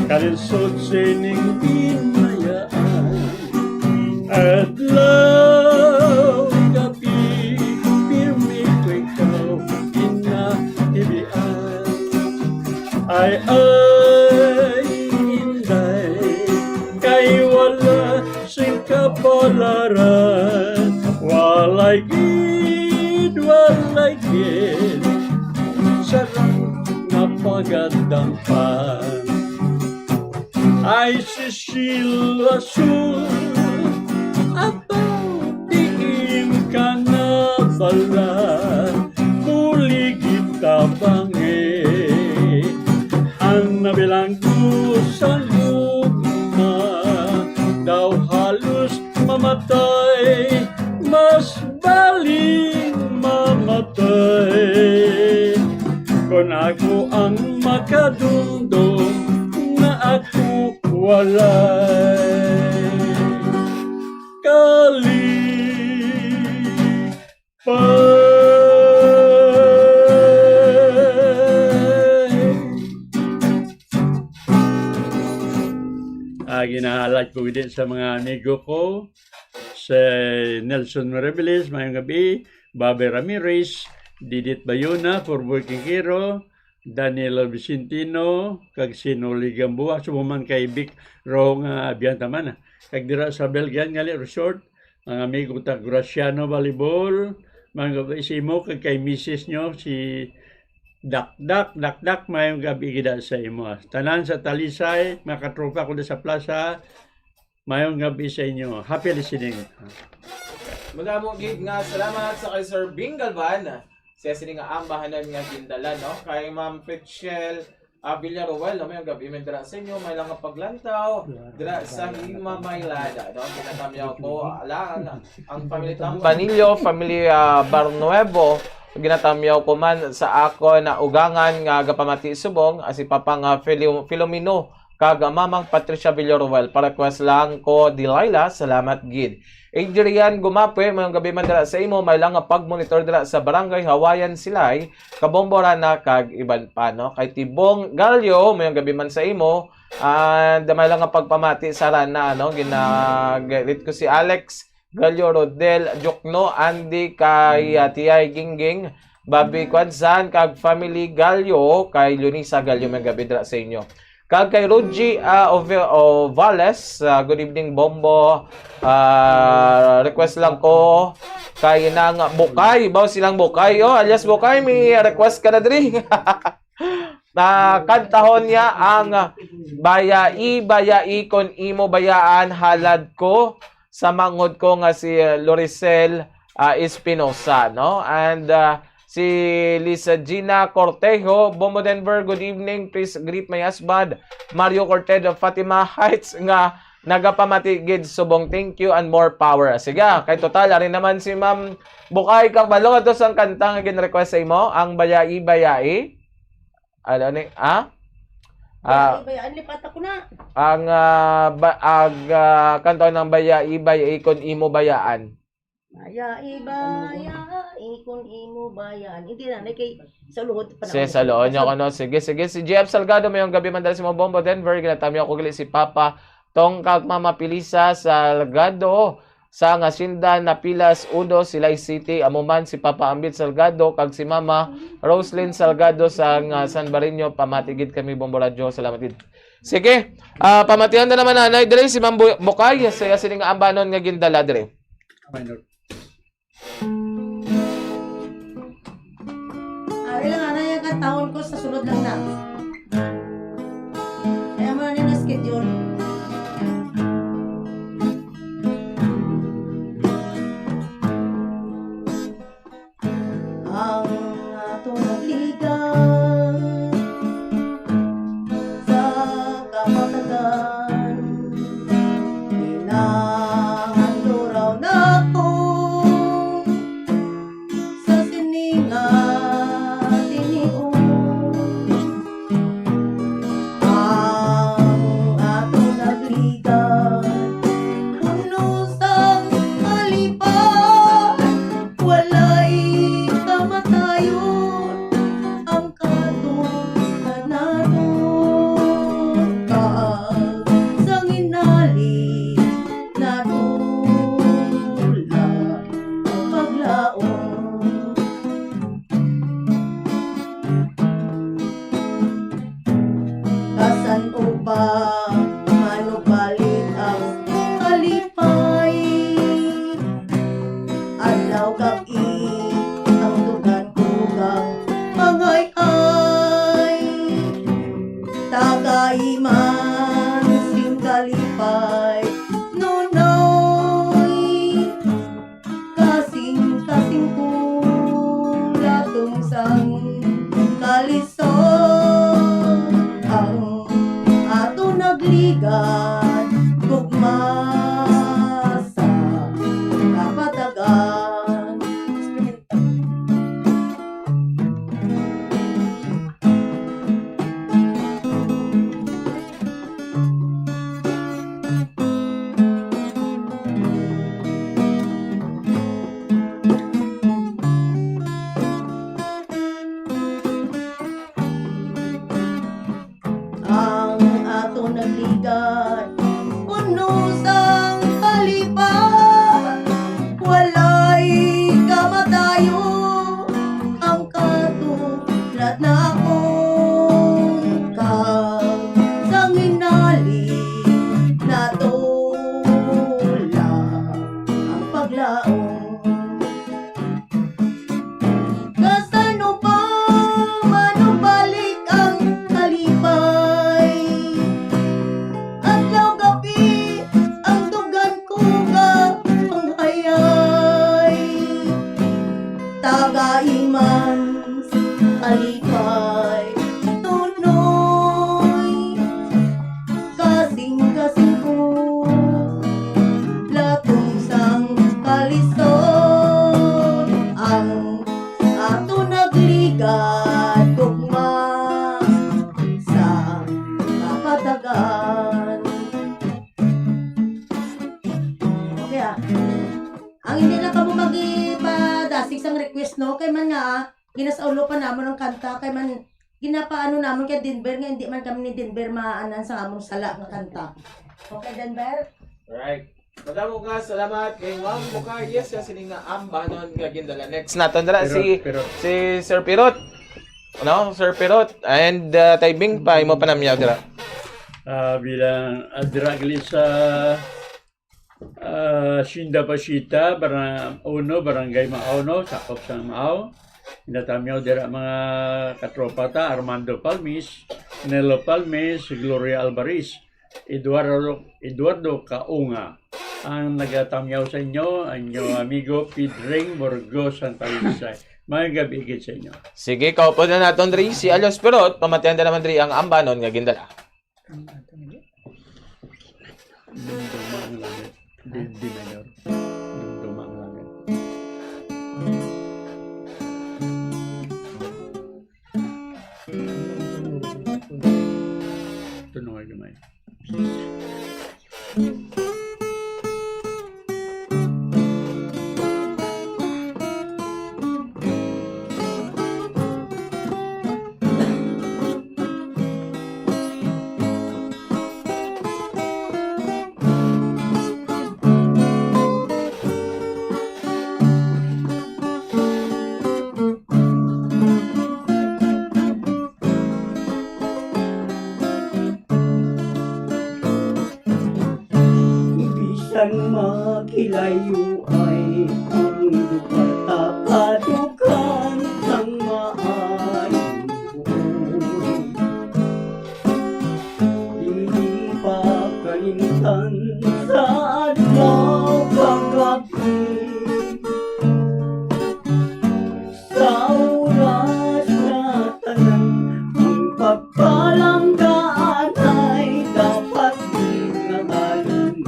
kalisod sining binayaan. Adlaw, gabi, pirmi ko ikaw ginahibian. Ay, ay, Inday, kay wala sing kapalaran, walay gid, walay gid, sarang nga pagadampan. Ay, Sisil Asul, ato diin ka na bala, kuligid tabangi. Ang nabilanggo sa lugma, daw halos mamatay, mas baling mamatay. Kon ako ang makadumdom nga ako walay kalipay. Ah, ginahalad ko gid sa mga amigo ko, si Nelson Mirabeles, mayong gabi, Babe Ramirez, Didit Bayona, Purboy Quiquero, Daniel Vicentino, kag si Noli Gamboa, subong man kay Vic Roho nga abyan ta man, ah. Kag dira sa Belgian ngali resort, ang amigo ta Graciano Balibol, mayong gabi sa imo, kag kay misis nyo, si Dakdak, Dakdak, mayong gabi gid sa imo, ah. Tanan sa Talisay, mga katropa ko sa plaza, mayong gabi sa inyo. Happy listening. Madamo gid nga salamat sa kay Sir Bing Galvan. Siya sini nga ambahanan nga gindala, no? Kay Ma'am Pitchel, ah, Villaruel, no? Mayong gabi man dira sa inyo. May lang nga paglantaw dira sa Hima, Maylada, no? Ginatamyaw ko lang ang family Tambanillo, family, ah, Barnuevo. Ginatamyaw ko man sa akon na ugangan nga gapamati subong, ah, si Papa nga Filo-, Filomeno kag Mamang Patricia Villaruel. Pa-request lang ko, Delilah. Salamat gid. Adrian Gumape, mayong gabi man dira sa imo. May lang nga pag-monitor dira sa Barangay Hawaiian Silay, Kabombo, Rana, kag iban pa, no? Kay Tibong Gallo, mayong gabi man sa imo. And may lang nga pagpamati sa Rana, no? Ginag-greet ko si Alex Gallo, Rodel Jokno, Andy, kay, ah, Tiyay Gingging, Bobby Kwanzan, kag family Gallo, kay Lunisa Gallo, may gabi dira sa inyo. Kag kay Ruji, ah, Ove-, Ovales, ah, good evening, Bombo. Ah, request lang ko kay nang Bukay, baw silang Bukay, oh, alias Bukay, may request ka na diri. Ah, kantahon niya ang, ah, Bayai, Bayai, Kon Imo Bayaan, Halad Ko, sa manghod ko nga si, ah, Loricel, ah, Espinosa, no? And, ah, si Lisa Gina Cortejo, Bombo Denver, good evening. Please greet my husband, Mario Cortejo, Fatima Heights, nga nagapamati gid subong thank you and more power. Sige, kay total, ari naman si Ma'am Bukay, kabalo ato sang kanta nga gin-request sa imo, ang Bayai Bayai. Ano ni? Ah? Ah, Bayai, Bayai, lipat ako na. Ang, ah, ba, ang, ah, kanta ng Bayai Bayai, Kon Imo Bayaan. Bayai, Bayai, Kon Imo Bayaan. Hindi na, na kay sa luhod pa. Si, naman. Sa luhod niyo ako, no? Sige, sige. Si J F Salgado, mayong gabi man dala si Mobombo, Denver. Ginatamyo ako gali si Papa Tong kag Mama Pilisa Salgado. sa Hacienda Napilas Udo, Silay City. Amo man si Papa Ambit Salgado kag si Mama Roslyn Salgado sa nga San Barreño. Pamati gid kami, Bombo Radyo. Salamat gid. Sige, ah, pamatihan na naman, Nanay, diri si Ma'am Bu-, Bukay, sa iya sining ambanon nga gindala diri. Minor. Ari lang, Nanay, ang kantahon ko sa sunod lang na. Kaya mo na na schedule. Ang aton nagligan sa kapatagan, ginahanduraw nato sa sininga tinion. Ang aton nagligan, puno sang kalipay, walay kamatayon ang katungod nato. Kag sang inali, nadula ang paglaom. Kasan-o pa manubalik ang kalipay? Adlaw gab-i ang dugan ko kag mangay-ay. Tagay man sing kalipay, Nonoy. Kasing-kasing ko latong sang kalisod, ang ato nagligad gugma sa kapatagan. Ang aton nagligad, puno sang kalipay, walay kamatayon ang katulad nakon. Kag sang inali, natula ang paglaom. Kasano pa manubalik ang kalipay? Adlaw gab-i ang dugan ko nga mangayay. Tagay man kalipay, Nonoy. Kasing-kasing ko, latong sang kalisod, ang ato nagligad gugma sa kapatagan. Okay, ah. Ang hindi na kamo magipadasig sang request, no? Kay man nga, ah, ginasaulo pa namon ang kanta, kay man ginapaano namon kay Denver nga hindi man kami ni Denver maanan sa among sala nga kanta. Okay, Denver? Alright. Madamo nga salamat kay Ma'am Bukay. Yes, kasi ni nga ambanon nga gindala. Next naton dala Pirot, si Pirot. Si Sir Pirot. Ano, Sir Pirot? And, uh, Tay Bing, pa imo panamyaw dira. Ah, bilang, ah, dira gali sa, ah, Hacienda Pasita, Barang-, Uno, Barangay Maaw, no? Sakop sa Maaw. Natamyaw dira mga katropa ta, Armando Palmis, Nelo Palmis, Gloria Alvarez, Eduardo, Eduardo Kaunga. Ang nagatamyaw sa inyo, ang inyo amigo Pedring Burgos Santa Lucia. May gabi gid sa inyo. Sige, kaupod na naton diri si Alos Pirot, pamatian na naman diri ang ambanon nga gindala. Ang aton diri. Dumduma ang langit. Di, di mayor. Dumduma ang langit. Tunong ay gamay. Sang makilayo ay ang lugar tapadughan sang maayong buhok. Hindi pa kalimtan sa adlaw kag gab-i. Sa oras nga tanan, ang pagpalangga anay dapat di nakalimtan.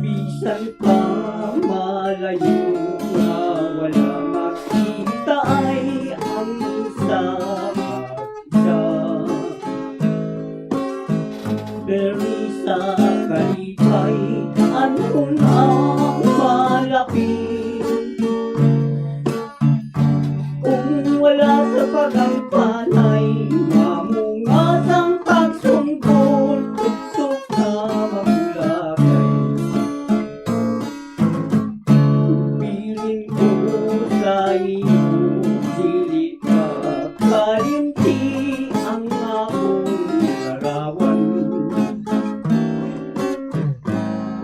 Bisan pa malayo nga wala makita ay ang isa kag isa. Permi sa kalipay, ano na malapit? Kung wala sa pagangpanay, mamunga sang pagsunggol, tuktok na mabulagay. Bilin ko sa imo, dili makalimti ang akong larawan.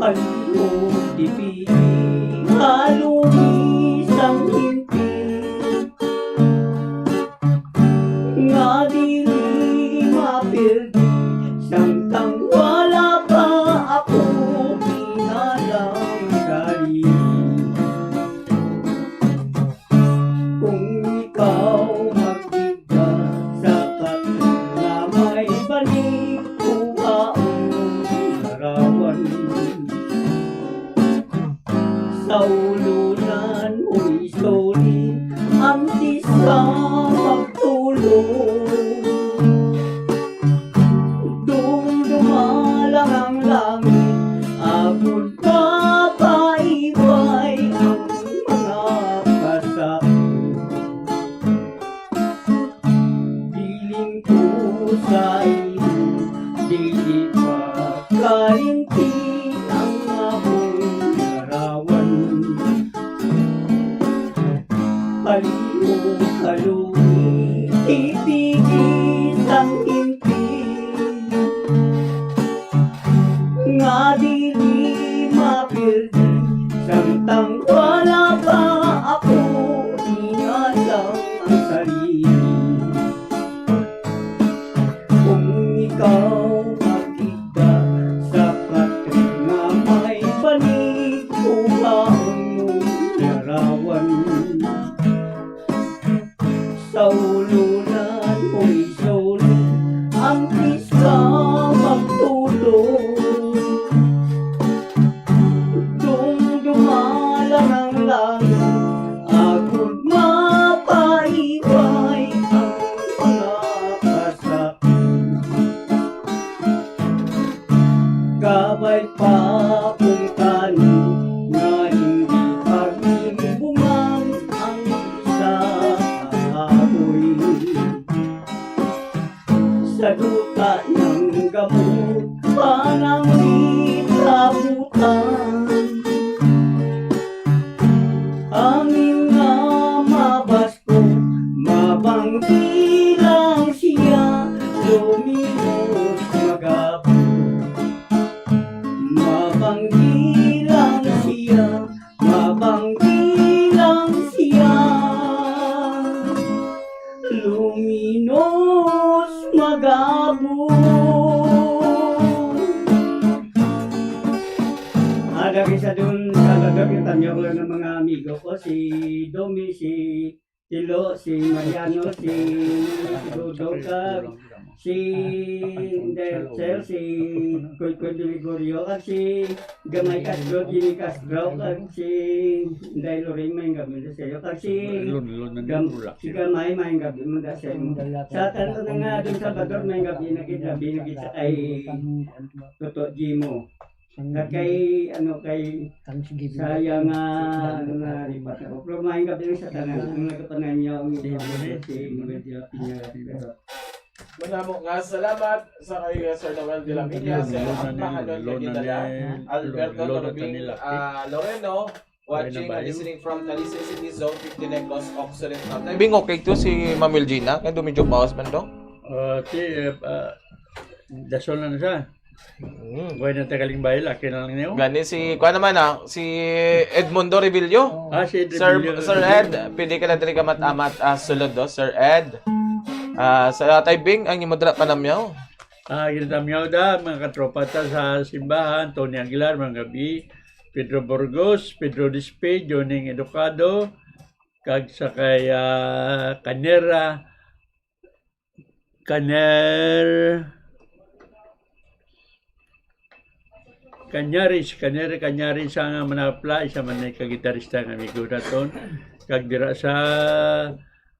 Palihog ipili, halong isang himpit, nga dili mapildi, samtang wala pa ako pinalang dali. Kung ikaw magtigda sa kating nga may banig, kuhaon larawan. Sa ulunan mo isuli, antes ka magtulog. Dumduma lang ang langit, agod mapaiway ang mga kasakit. Bilin ko sa imo, dili pa kalimti ang akong larawan. Palihog halong ipili sang himpit, nga dili mapildi, samtang wala pa ako, inasang ang sarili. Kung ikaw makita sa kating nga may banig, kuhaon mo larawan. Sa ulunan mo isuli, antes ka magtulog. Dumduma lang ang langit, agod mapaiway ang mga kasakit. Kabay pa kung kani nga hindi paglimbungan ang isa ka kahoy. Sa duta ng gamot, pananglilabutan. Hangin nga mabaskog, mabanggi lang siya, luminos magabot. Mabanggi lang siya, mabanggi lang siya, luminos magabot. Ada kay sa dun, sa lugar yung tanyo ko lang ng mga amigo ko, si Domi, si Tilo, si Mariano, si, si Dodong, kag si Inday Rachel, si Koy Koy Deligorio, kag si Gamay Castro, Jimmy Castro, kag si Inday Lorraine, may gabi na sa'yo, kag si Lon-, Lon-, Gam-, Lon-, si Gamay, may gabi mo na sa'yo. Sa tanto na nga, dun sa Salvador, may gabi na gid, gabi na gid sa kay Toto Jimo. Kag kay, ano, kay sayang nga, ano, na ripat ako. Pero maayong gabi sa tanan, ang nagapananyaw ang inyong si Maria Piña. Manamo nga salamat sa kay Sir Noel de la Peña, Sir Ampa Halon Lagidala, Alberto Lorobing, ah, Loreno, watching and listening from Talisay City, Zone fifty Negros Occidental. Timing okay to si Ma'am Wilgina, kaya medyo bawas man to. Ah, si, eh, ah, dasol na siya. Mm. Buhay na tagaling bayo, laki na lang niyo. Gani si, kuha naman ah, si Edmundo Revillo. Ah, si Ed Sir, Revillo. Sir Ed, pwede ka na diri ka mat-amat ah, sulod do, Sir Ed. Ah, sa Taybing, ang imo dira panamyaw. Ah, ginatamyaw da, mga katropa ta sa simbahan, Tony Aguilar, mga gabi, Pedro Burgos, Pedro Dispe, Joning Educado, kag sa kay, ah, Kanera, Kaner-, Kanyaris, Kanere Kanyaris ang manapla, isa man ay kagitarista nga amigo naton. Kag dira sa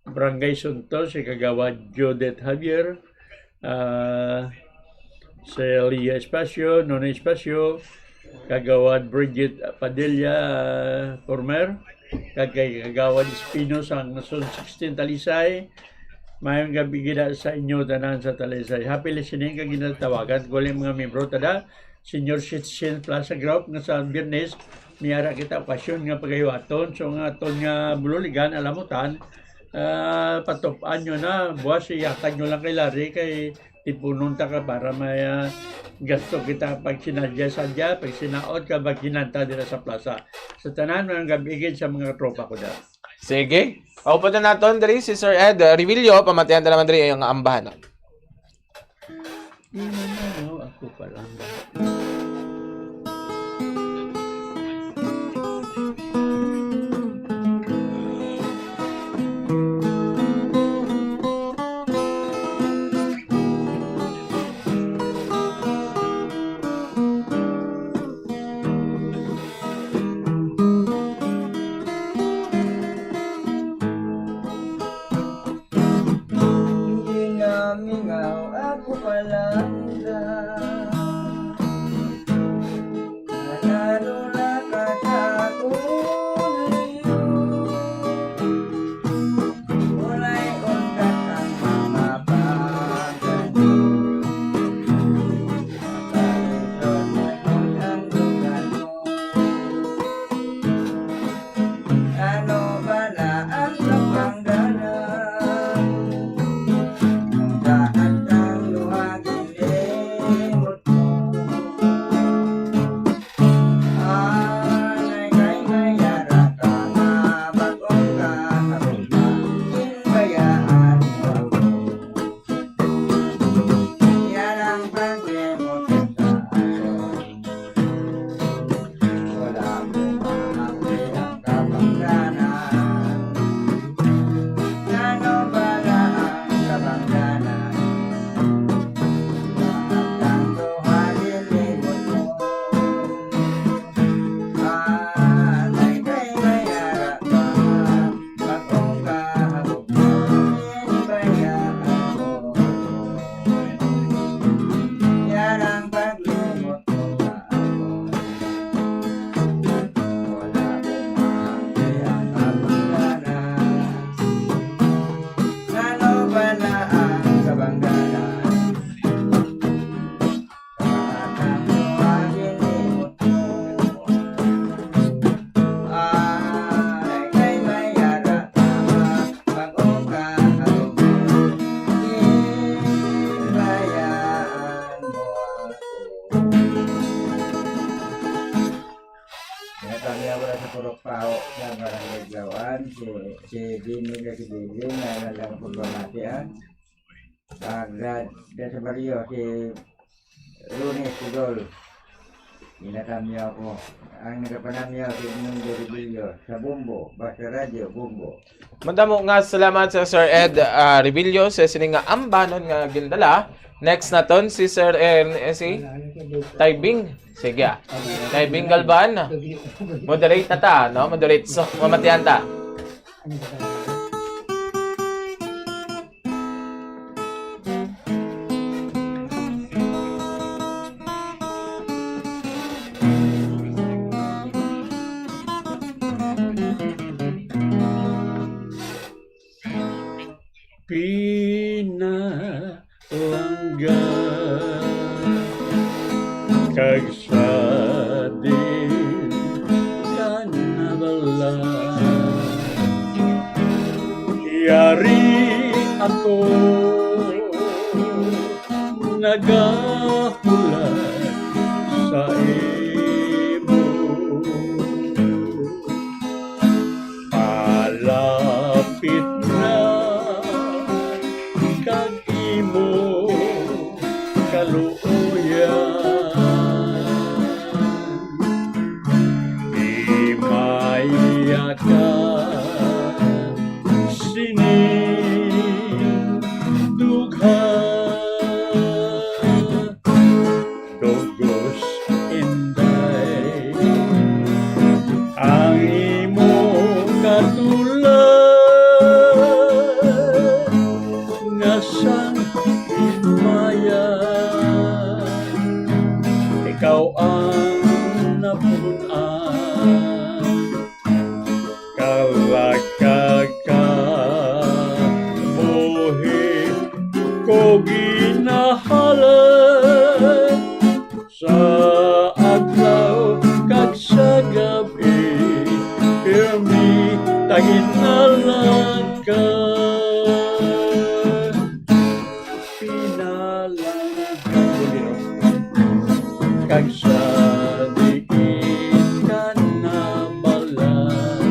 Barangay Suntos, si Kagawad Judith Javier, ah, Celia Espacio, Nona Espacio, Kagawad Bridget Padilla, ah, former, kag kay Kagawad Espino sang Zone sixteen Talisay. Mayong gabi gid sa inyo tanan sa Talisay. Happy listening kag ginatawagan ko lang mga miyembro tada Senior Citizen Plaza Group nga sa Biyernes may ara kita okasyon nga pagahiwaton. So nga aton nga bululigan, alamutan, ah, patup-an nyo na, buwas ihatag nyo lang kay Larry kay tipunon ta ka para may, ah, gasto kita pag sinadya-sadya, pag sinaod ka, pag hinanta dira sa plaza. Sa tanan, mga gabi gid sa mga tropa ko dira. Sige. Ako po na naton diri si Sir Ed, uh, Revillo, pamatian ta naman diri ang ambahan. Di man ano, ako pa lang. Ginamingaw ako palangga. Nanalo na ka sa akong liyo. Walay untat ang mga pagano. Makalusot na ang lugar mo. Ano bala ang kapanggana? Ang taas ang luha ginlimot mo. Anay kay mayara ka nga bag-o ka nga bumba, ginbayaan mo ako. Yan ang paglimot sa ako. Wala ko mahapi ang kabangdanan. Ano bala ang kabangdanan? Ang duha ginlimot mo. Anay kay may ara ka. Bag-ong kahabog mo, ginbayaan mo. Yan ang paglimot mo sa ako. Wala ko maangki ang kabangdanan. Ano bala ang kabangdanan? Kami ako na sa Purok Pao, sa Barangay Gawan, si, si Dino, si Dino, na lang pagpamatian. Pag, ah, dyan sa baryo, si Lunes Pudol. Ginatamyaw ko. Ang nagapanamyaw si Edmundo Rebillo sa Bombo, basta radyo, Bombo. Madamo nga salamat sa Sir Ed, ah, Rebillo sa sini nga ambanon nga gindala. Next naton si Sir, eh, eh, si Taybing. Sige, ah. Taybing Galban. Moderate na ta, no? Moderate. So, mamatian ta. Pinalangga kag sa din ka nabala. Yari ako nagahulay sa imo. Palapit na kag imo kaluoyan. Himaya ka sining dughan. Dugos, Inday, ang imo katulad nga sang himaya, ikaw ang napun-an. Kalakag ka, buhi ko ginahalad sa adlaw kag sa gab-i, pirmi ta ginalakad. Pinalangga ko, Dios, kag sa diin ka nabalaan.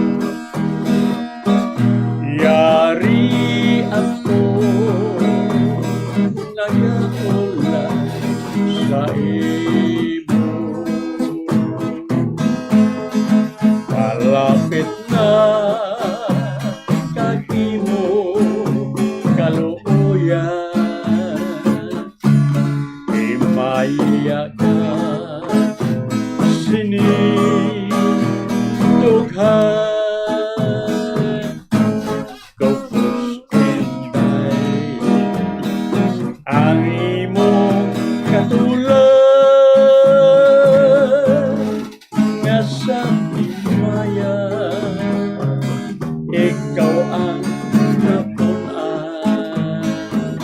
Yari ako nagaulay sa imo. Palapit na kag imo kaluoyan. Himaya ka sini dughan. Dugos, Inday, ang imo katulad nga sa himaya, ikaw ang napun-an.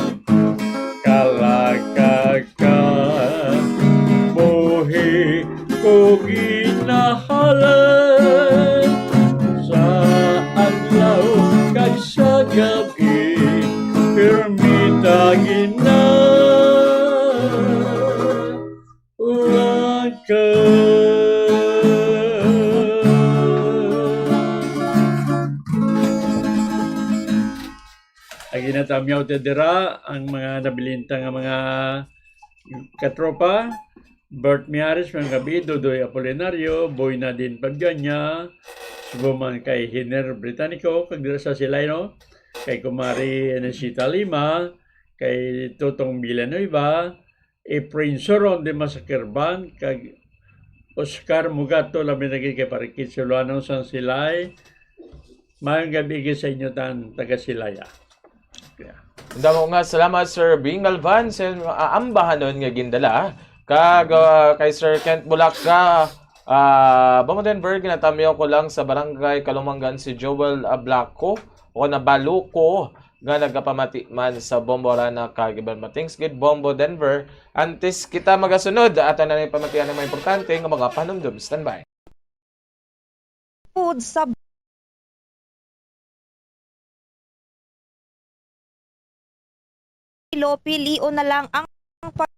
Kalakag ka, buhi ko ginahalad sa adlaw kag sa gab-i, pirmi ta gina Waka. Ang ginatamyaw ta dira, ang mga nabilin ta nga mga katropa, Bert Miares, mga gabi, Dodoy Apolinario, Boy Nadine Paganya, subo man kay Hiner Britannico, kag dira sa Silay, no? Kay Kumari Enesita Lima, kay Totong Villanueva, Efrain Soron de Masakirban, kag Oscar Mugato, labi na gid kay Parikit Silvano sang Silay. Mayong gabi gid sa inyo tan taga Silaya. Yeah. Ang damo nga salamat, Sir Bing Galvan, sa aambahanon nga gindala. Kag, ah, kay Sir Kent Bulaca, ah, Bombo Denver, ginatamyaw ko lang sa Barangay Kalumanggan si Joel Ablaco, o nabalo ko nga nagapamati man sa Bombo Rana kag iban pa. Thanks gid, Bombo Denver. Antes kita magasunod, ato na ni pamatian ang mga importante nga mga panumdum. Standby. Food sa Iloilo, pilion na lang ang pag-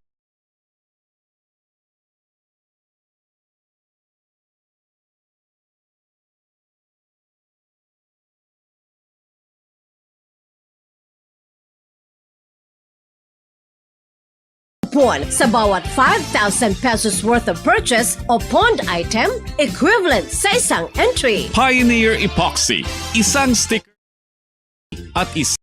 Coupon sa bawat five thousand pesos worth of purchase o pawned item, equivalent sa isang entry. Pioneer Epoxy, isang sticker at is-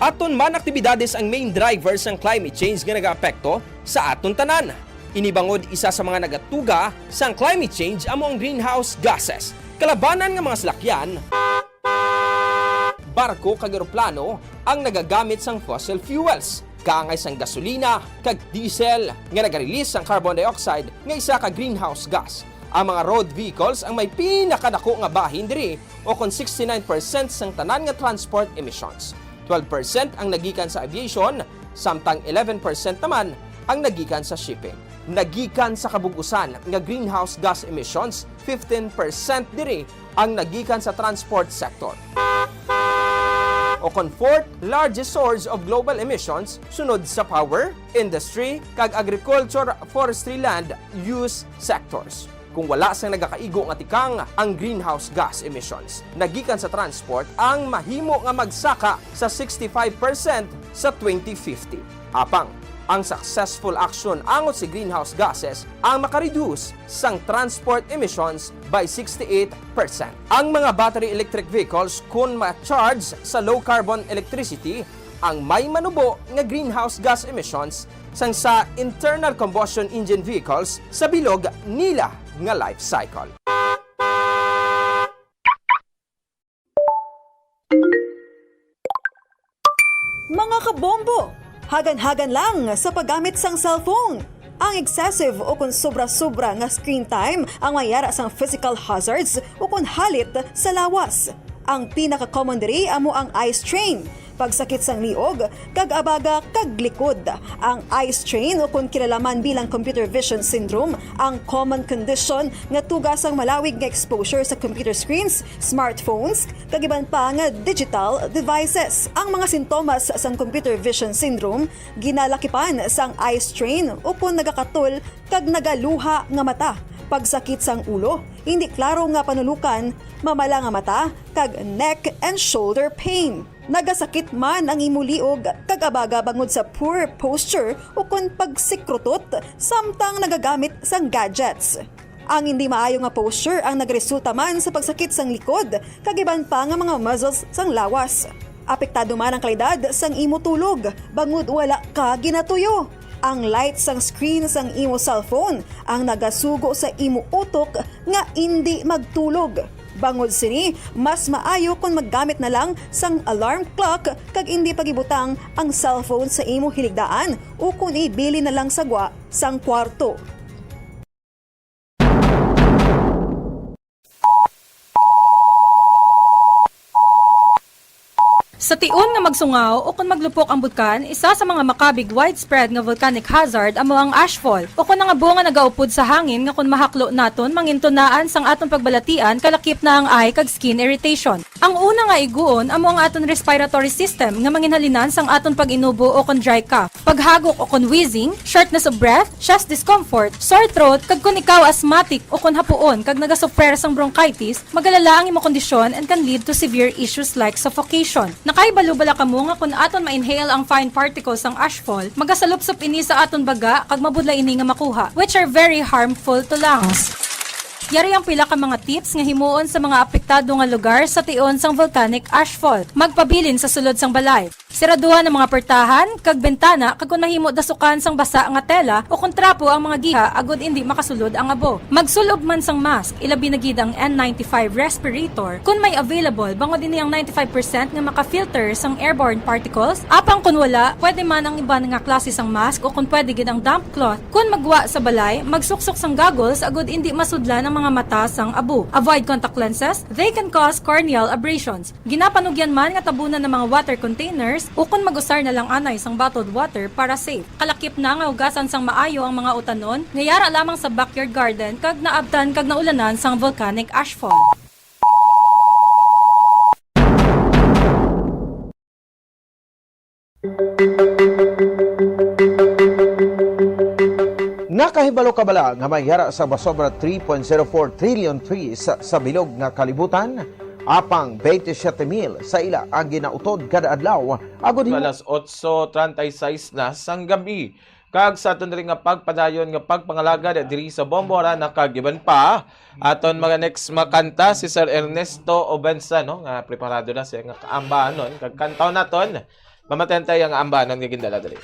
Aton man aktibidades ang main driver sang climate change nga nagaapekto sa aton tanan. Ini bangod isa sa mga nagatuga sang climate change amo ang greenhouse gases. Kalabanan nga mga salakyan, barko kag eroplano ang nagagamit sang fossil fuels, kaangay sang gasolina kag diesel nga naga-release sang carbon dioxide nga isa ka greenhouse gas. Ang mga road vehicles ang may pinakadako nga bahin diri, o kon sixty-nine percent sang tanan nga transport emissions. Twelve percent ang nagikan sa aviation, samtang eleven percent naman ang nagikan sa shipping. nagikan sa kabug-usan nga greenhouse gas emissions, fifteen percent diri ang nagikan sa transport sector. O kon fourth largest source of global emissions, sunod sa power, industry, kag agriculture, forestry, land use sectors. Kung wala sang nagakaigo nga tikang ang greenhouse gas emissions nagikan sa transport ang mahimo nga magsaka sa sixty-five percent sa twenty fifty. Apang, ang successful action angot sa greenhouse gases ang makareduce sang transport emissions by sixty-eight percent. Ang mga battery electric vehicles, kun ma-charge sa low carbon electricity, ang may manubo nga greenhouse gas emissions sang sa internal combustion engine vehicles sa bilog nila nga life cycle. Mga kabombo, hagan-hagan lang sa paggamit sang cellphone. Ang excessive o kon sobra-sobra nga screen time ang mayara sang physical hazards o kon halit sa lawas. Ang pinaka-common diri amo ang eye strain, pagsakit sang liog, kag abaga kag likod. Ang eye strain, o kon kilala man bilang computer vision syndrome, ang common condition nga tuga sang malawig nga exposure sa computer screens, smartphones, kag iban pa nga digital devices. Ang mga sintomas sang computer vision syndrome ginalakipan sang eye strain o kon nagakatol kag nagaluha nga mata, pagsakit sang ulo, hindi klaro nga panulukan, mamala nga mata, kag neck and shoulder pain. Nagasakit man ang imo liog kag abaga bangod sa poor posture o kon pagsikrutot samtang nagagamit sang gadgets. Ang hindi maayo nga posture ang nagresulta man sa pagsakit sang likod kag iban pa nga mga muscles sang lawas. Apektado man ang kalidad sang imo tulog bangod wala ka ginatuyo. Ang light sang screen sang imo cellphone ang nagasugo sa imo utok nga indi magtulog. Bangod sini, mas maayo kon maggamit na lang sang alarm clock kag indi pagibutang ang cellphone sa imo hiligdaan o kon ibilin na lang sa gwa sang kwarto. Sa tion nga magsungaw o kon maglupok ang bulkan, isa sa mga makabig widespread nga volcanic hazard amo ang ashfall, o kon ang abo nga nagaupod sa hangin nga kon mahaklo naton, mangin tunaan sang aton pagbalatian, kalakip na ang eye kag skin irritation. Ang una nga iguon amo ang aton respiratory system nga manginhalinan sang aton pag-inubo o kon dry cough, paghagok o kon wheezing, shortness of breath, chest discomfort, sore throat, kag kon ikaw asthmatic o kon hapuon kag nagasuffer sang bronchitis, magalala ang imo kondisyon and can lead to severe issues like suffocation. Nakahibalo bala kamo nga kon aton ma-inhale ang fine particles sang ashfall, magasalupsop ini sa aton baga kag mabudlay ini nga makuha, which are very harmful to lungs. Yari ang pila ka mga tips nga himuon sa mga apektado nga lugar sa tion sang volcanic ashfall. Magpabilin sa sulod sang balay. Siraduhan ang mga portahan kag bintana, kag kon mahimo, dasukan sang basa nga tela o kon trapo ang mga giha agod indi makasulod ang abo. Magsul-ob man sang mask, ilabi na gid ang N ninety-five respirator, kon may available, bangod ini ang ninety-five percent nga maka-filter sang airborne particles. Apang kon wala, pwede man ang iban nga klase sang mask o kon pwede gid ang damp cloth. Kon magwa sa balay, magsuksok sang goggles agod indi masudlan ang mga mata sang abo. Avoid contact lenses, they can cause corneal abrasions. Ginapanugyan man nga tabunan ang mga water containers ukon mag-usar na lang anay sang bottled water para safe. Kalakip na nga hugasan sang maayo ang mga utanon nga yara lamang sa backyard garden kag naabtan kag naulanan sang volcanic ashfall. Nakahibalo ka bala nga may yara sa masobra three point zero four trillion trees sa bilog nga kalibutan? Apang twenty-seven mil sa ila ang ginautod kada adlaw, agud himo. Alas otso treinta y seis na sang gabi. Kag sa aton diri nga pagpadayon nga pagpangalagad diri sa Bombo, Harana kag iban pa, aton mga next makanta si Sir Ernesto Obensa, no, nga preparado na siya nga kaambanon kag kantahon naton. Mamatayan ta iya nga ambanon nga gindala diri.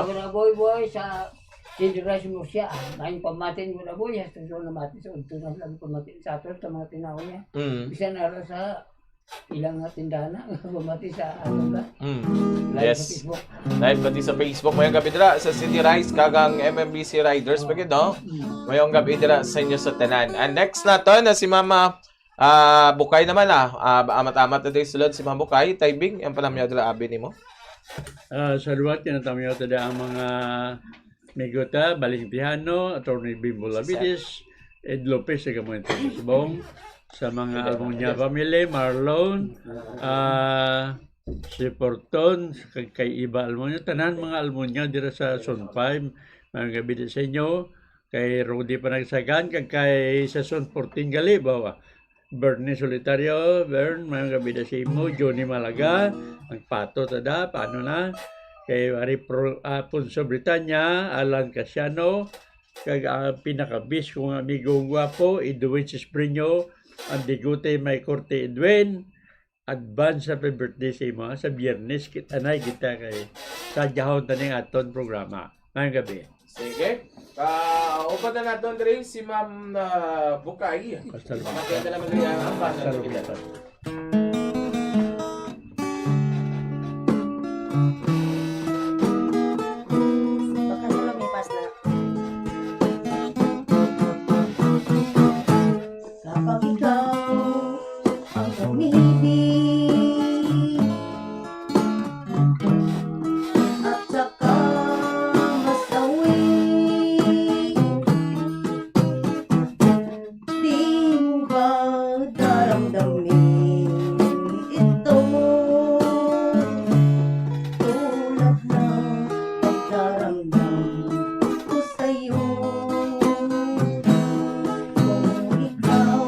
Wala boy boy sa Sindra si Murcia. May pamatin wala boy, hasta sa namati sa udto na lang pamatin sa ato sa mga tinaw niya. Mm. Bisan ara sa ilang nga tindahan na, pamati sa ano ba? Mm. Live sa Yes. Facebook. Live pati sa Facebook. Mayong gabi dira sa City Rise kag ang M M B C Riders pa gid, no? Mm. Mayong gabi dira sa inyo sa tanan. And next nato na si Mama, ah, Bukay naman, ah. Ah, amat-amat na day sulod si Mama Bukay. Taybing, ang panamyaw dira abi nimo. Ah, sa liwat, kinatamiyaw ta ang mga amigo ta, Balingtiano, Attorney Bimbo Labides, Ed Lopez, sa Gamoy Bong, sa mga Almonia family, Marlon, ah, si Porton, kag kay Iba Almonia, tanan mga Almonia dira sa Zone five, mayong gabi sa inyo, kay Rudy Panagsagan, kag kay sa Zone fourteen gali, bawa, Bernie Solitario, Bern, mayong gabi na sa imo. Johnny Malaga, nagpato ta da, paano na? Kay Ari Pro-, Afonso Britanya, Alan Casiano, kag ang pinakabis kong amigo gwapo, Edwin Sisbreño, ang bigote may korte Edwin. Advance happy birthday sa imo, ha? Sa Biyernes, kita na, kita kay sa jahon ta ning aton programa. Mayong gabi. Sige. Kauban na naton diri si Ma'am, ah, Bukay. Pastor Pamatay na naman niya ang basa Pastor ng kita. Lucas. Baka na lumipas na. Kapag ikaw ang umibig at saka masawi, di mo ba daramdamin ito? Tulad ng pagdaramdam ko sa'yo. Kung ikaw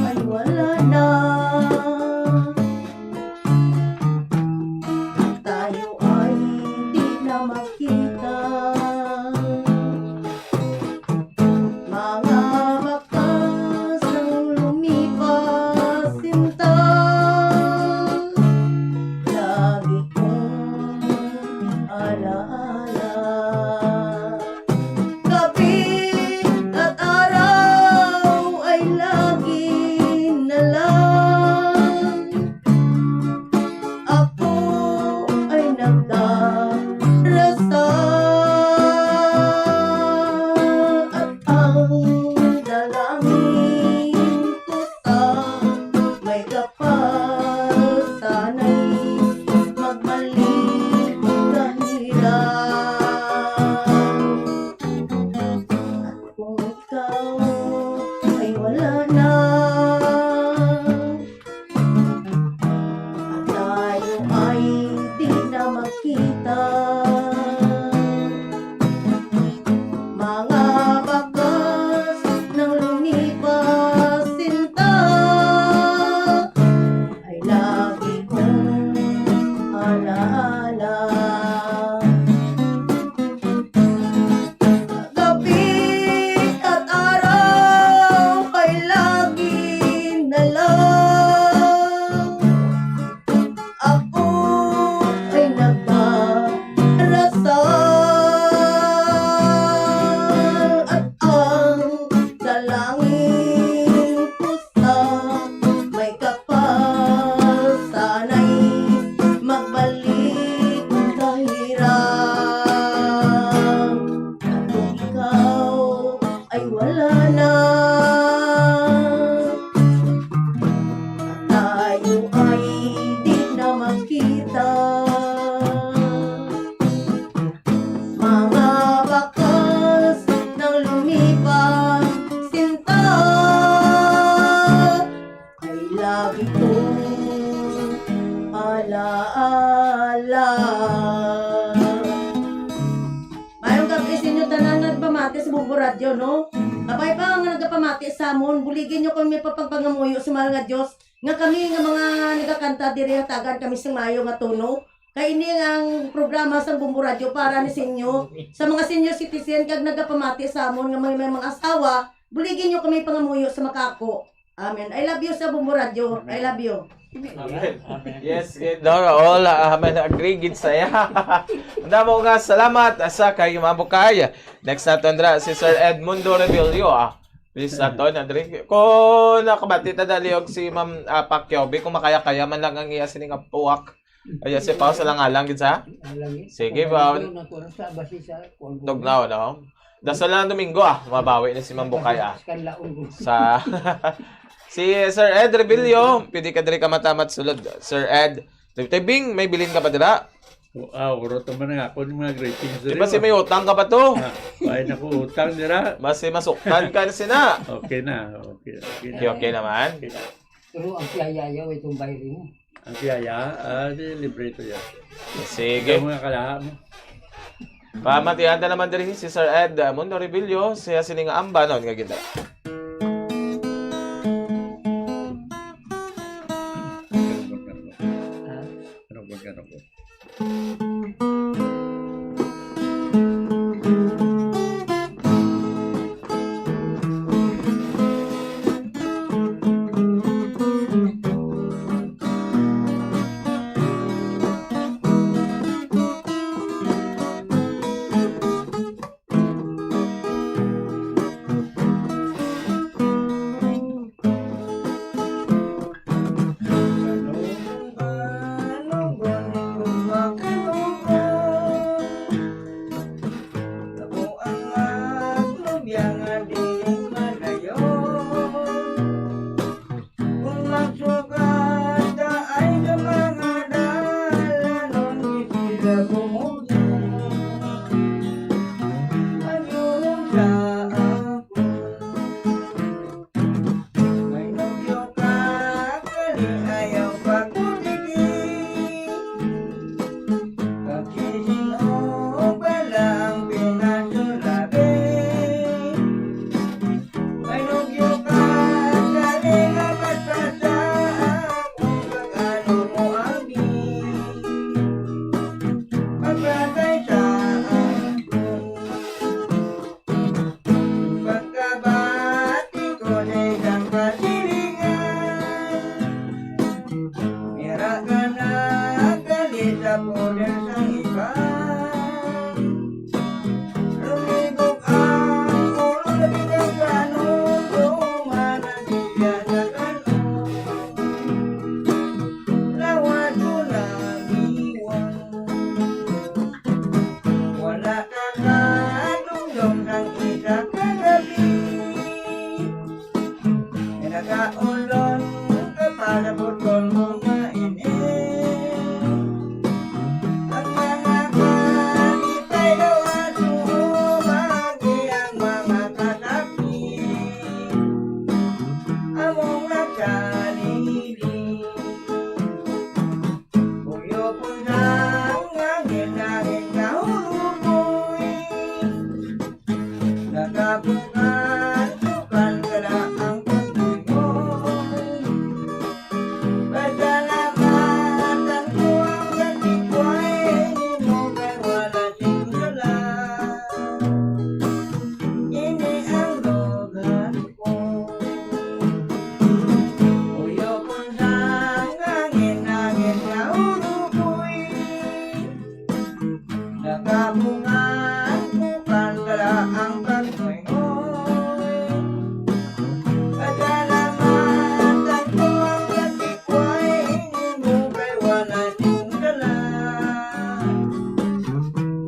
ay wala na, tayo ay di na magkita. Mga bakas ng lumipas, sinta, lagi kong alaala. Gabi at araw ay lagi na lang ako ay nagdarasal at ang dalangin ko sa may kapal, sana'y magbalik ka hirap. At kung ikaw ay wala na, at tayo ay di na magkita. Mga bakas ng lumipas, sinta, ay lagi kong alaala. Gabi at araw ay lagi na lang ako ay nagdarasal at ang dalangin ko sa may kapal, sana'y magbalik ka hirap. At kung ikaw ay wala na, tayo ay di na magkita. Mga bakas ng lumipas, sinta, ay lagi kong alaala. Mayong gabi sa inyo tanan nga nagpamati sa Bumbo Radyo, no? Kabay pa nga nagapamati sa amon, buligi nyo kami pagpangamuyo sa mahal nga Dios, nga kami nga mga nagakanta diri, hatagan kami sing maayo nga tono. Kay ini ang programa sang Bumbo Radyo para ni sa inyo, sa mga senior citizen kag nagapamati sa amon nga may, may mga asawa, buligi nyo kami pangamuyo sa makako. Amen. I love you sa Bumbo Radyo. I love you. Amen. Amen. Yes, gid. No, all, ah, amen. Agree gid saya. Ang damo nga salamat, ah, sa kay Ma'am Bukay. Next naton dira si Sir Edmundo Rebillo, ah. Please, ato na diri. Kung nakabati ta dali og si Ma'am, ah, Pacquiao, bi, kung makaya-kaya man lang ang iya sini nga puwak. Ay, si Pao sa lang alang gid sa? Alang gid. Sige, Pao. Tugnaw na ko sa basi sa kuwan ko. Tugnaw, no? Dasal lang Domingo, ah. Mabawi na si Ma'am Bukay, ah. Sa kanlaon ko. Sa si Sir Ed Rebillo, pwede ka diri ka matamat sulod. Sir Ed, Tay Bing, may bilin ka pa dira? Ah, urot naman nga ako ng mga greetings Di diri, ba si oh. May utang ka pa to? Ah, ay, naku, utang dira. Mas si masuktan ka na sina. Okay na, okay, okay na. Okay, okay naman. Okay na. Pero ang piyayayaw itong bayri mo. Ang piyaya, ah, di libre ito yan. Sige. Ikaw mga kalaha mo. Pamatihan ta naman diri si Sir Ed, uh, Mundo Rebillo, siya sini nga ambanon nga ginda. Ano po, ano po? Kung magsugat ka ay sa mga dalanon, di sila bumuti. Ang iyong sa ako. May nobyo ka, kani ayaw pagpudigi. Pagkisin-o bala ang pinasulabi. May nobyo ka, kani nga magpasa akong pag-ano mo abi. Pagpatay sa ako. Pagkabati ko sa isang kasilingan, nira ka nagkalit sa poder sang iba. Lumibog ang ulo, nabitang kanugo, managilya sa kanon. Lawas ko na iwan. Wala ka kadungdong sang isa ka gabi. Nagaulon ka pa sa button mo nga ini. Ang mga kalipay daw ato, magi ang mga kasakit. Among nagkaliling. Uyopon lang ang hinahing kahuloy. Nakabukan, sukan ka na ang pagtugon. Pasalamatan ko ang gatikway nimo kay wala sing sala. Ini ang lugar ko. Uyopon sa hangin-hangin nga urugoy. Nakabungan ko pantala ang pagmoy-moy. Pasalamatan ko ang gatikway nimo kay wala sing sala.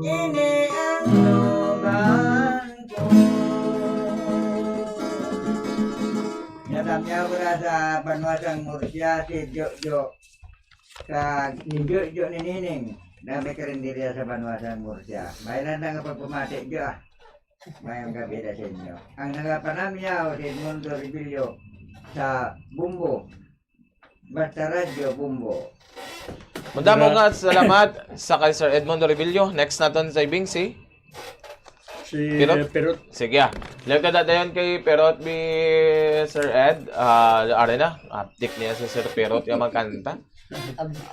Ini ang lugar. Natamyaw ko na sa banwa sang Murcia, si Jojo. Kag ni Jojo ni Nining, dami ka rin diri sa banwa sang Murcia. May lang nga pagpamati, Jo, ah. Mayong gabi na sa inyo. Ang nagapanamyaw, si Edmundo Rebillo sa Bumbo. Basta Radyo Bumbo. Madamo Gra- nga salamat sa kay Sir Edmond Rebillo. Next naton sa ibing si Si Pirot? Pirot. Sige, ah. Live ka dayon kay Pirot, bi Sir Ed. Ah, are na. Abtik niya si Sir Pirot nga magkanta.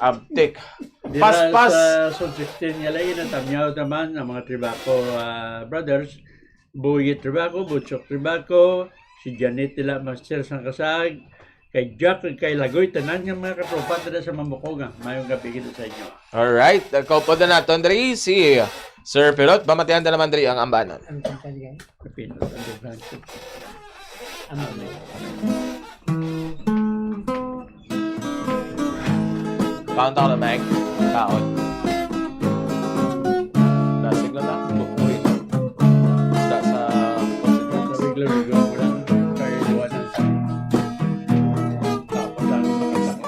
Abtik. Dira Paspas. Sa Zone sixteen nga lagi natamyaw naman ang mga Tribaco, ah, brothers. Boyet Tribaco, Butchok Tribaco, si Janet Tila Master Sangkasag, kay Jack, kay Lagoy, tanan nga mga katropa dira sa Mambukoga. Mayong gabi gid sa inyo. Alright, kaupo na naton diri si Sir Pirot. Pamatian ta naman diri ang ambanan. Ang kampanya. Kapinot ang Dubrancho. Ang Kaon ta ka na, Mike. Kaon. Dasig lang na. Bubuhay. Isda sa Sa regular, regular mo lang. Kaya iwanan sa tapos lang makasama.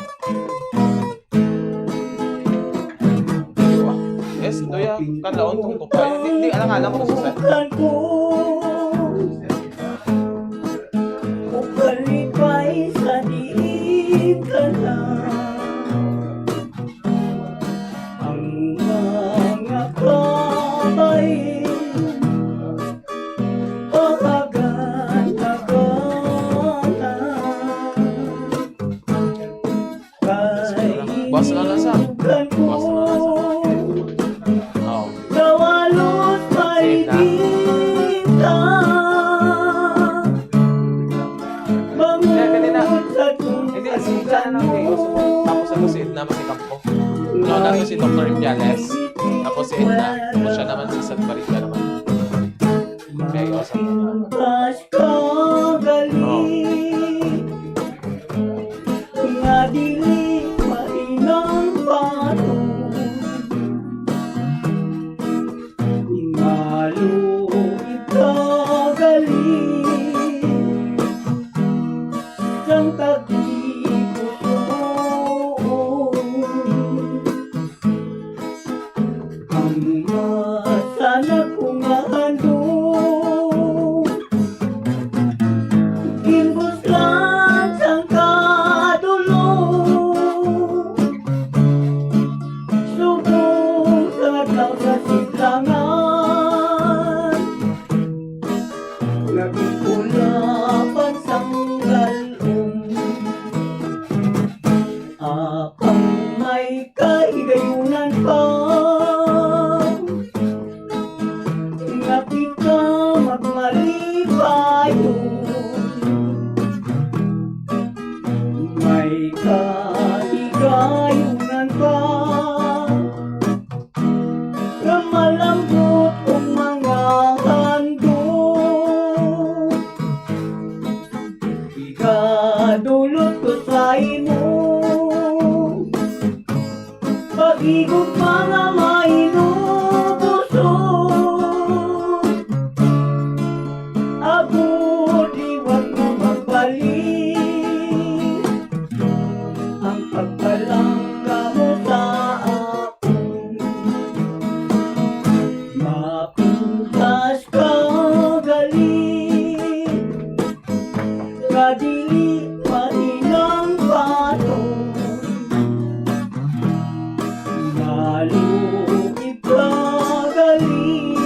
Yes, Doya, kalaon tong tukay. Di, di, alang-alang ko sa set. Ukalipay sa diin ka na. Ang mga kamay, pahagan-haganan. Boss, ano sa? Boss, ano sa? Oh. Kawalos may binta. Hindi, kanina. Hindi, si Jan ang tapos ako si Edna, si Kampo. Ano na to si Doktor Impiales? Tapos si Edna. Tapos siya naman si San Marita naman. Kaya iwasan mo na. Pintas ka gali. Oh. Nga dili mainang pato. Malupit ka gali. Sang tagipusoon. Ang masa na kong handog, gimbuslan sang kadulom, subong sa adlaw sa sidlangan, naging ulapan sang galon. Apang may kahigayunan pa, nga kita magmalipayon. May kahigayunan pa, nga malambot ang mga handog. Ikadulot ko sa imo, pag-igugma nga mainubuson. Agod liwat nga magbalik ang pagpalangga mo sa akon. Mapintas ka gali, nga dili mainang pato. Malupit ka gali,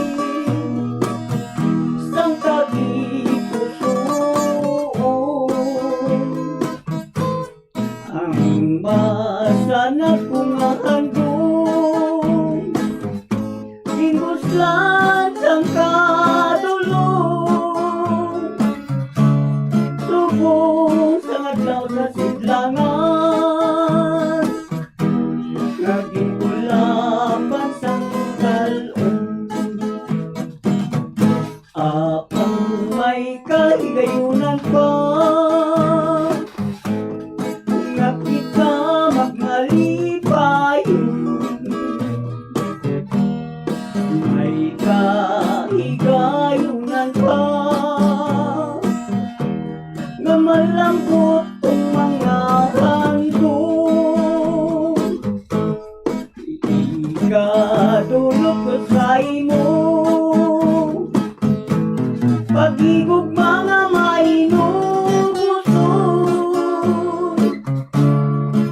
sang tagipusoon. Ang masa na kong handog, gimbuslan sang kadulom, subong sang adlaw sa sidlangan, naging ulapan sang kalon. Apang may kahigayunan pa, nga kita magmalipayon. May kahigayunan pa, nga malambot ang mga handog. Ikadulot ko sa imo, pag-igugma nga mainubuson.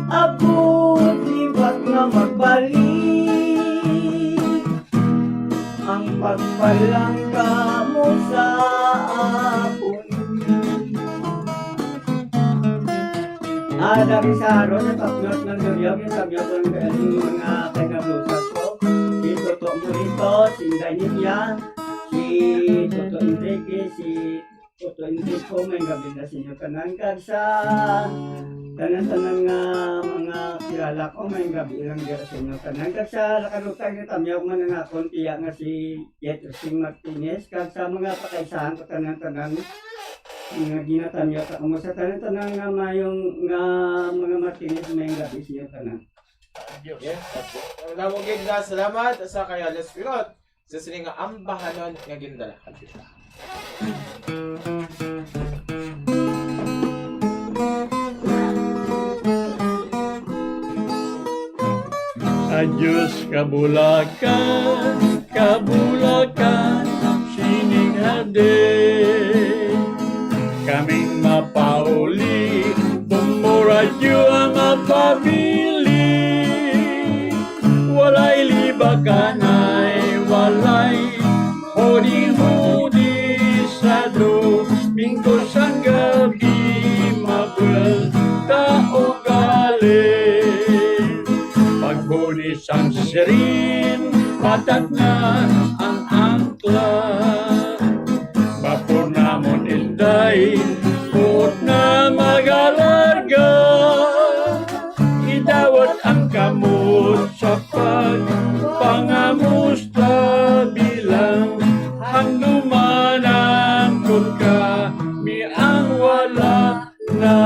Agod liwat nga magbalik ang pagpalangga mo sa akon. Ah, dami sa araw, sa tapnot ng Duriog, yung tapnot ng, ng mga taga-Blusas ko. Si Toto Morito, si Inday Ninya, si Toto Enrique, si Puto Enrico, may gabi na sa inyo tanan. Kag sa tanan-tanan nga mga kilala ko, may gabi lang dira sa inyo tanan. Kag sa lakarutang ni Tamyaw man ang akon tiya nga si Jetro Sing Martinez. Kag sa mga pakaisahan ko tanan-tanan nga ginatamyaw ta kamo sa tanan-tanan nga mayong nga mga Martinez, may gabi sa inyo tanan. Yes. Ang damo gid nga salamat sa kay Alice Pirot sa sini nga ambahanon nga gindala. Adios, kabulakan, kabulakan, sining hardin. Kaming mapauli, Bombo Radyo ang mapabili. Walay libakanay, walay hudi-hudi sa Domingo sang gabi, mabel ta ugali. Paghuni sang sirin, patak na ang angkla. Bapor namon, Inday, buot na magalarga. Idawat ang kamot sa pagpangamusta bilang handumanan kon kami ang wala na.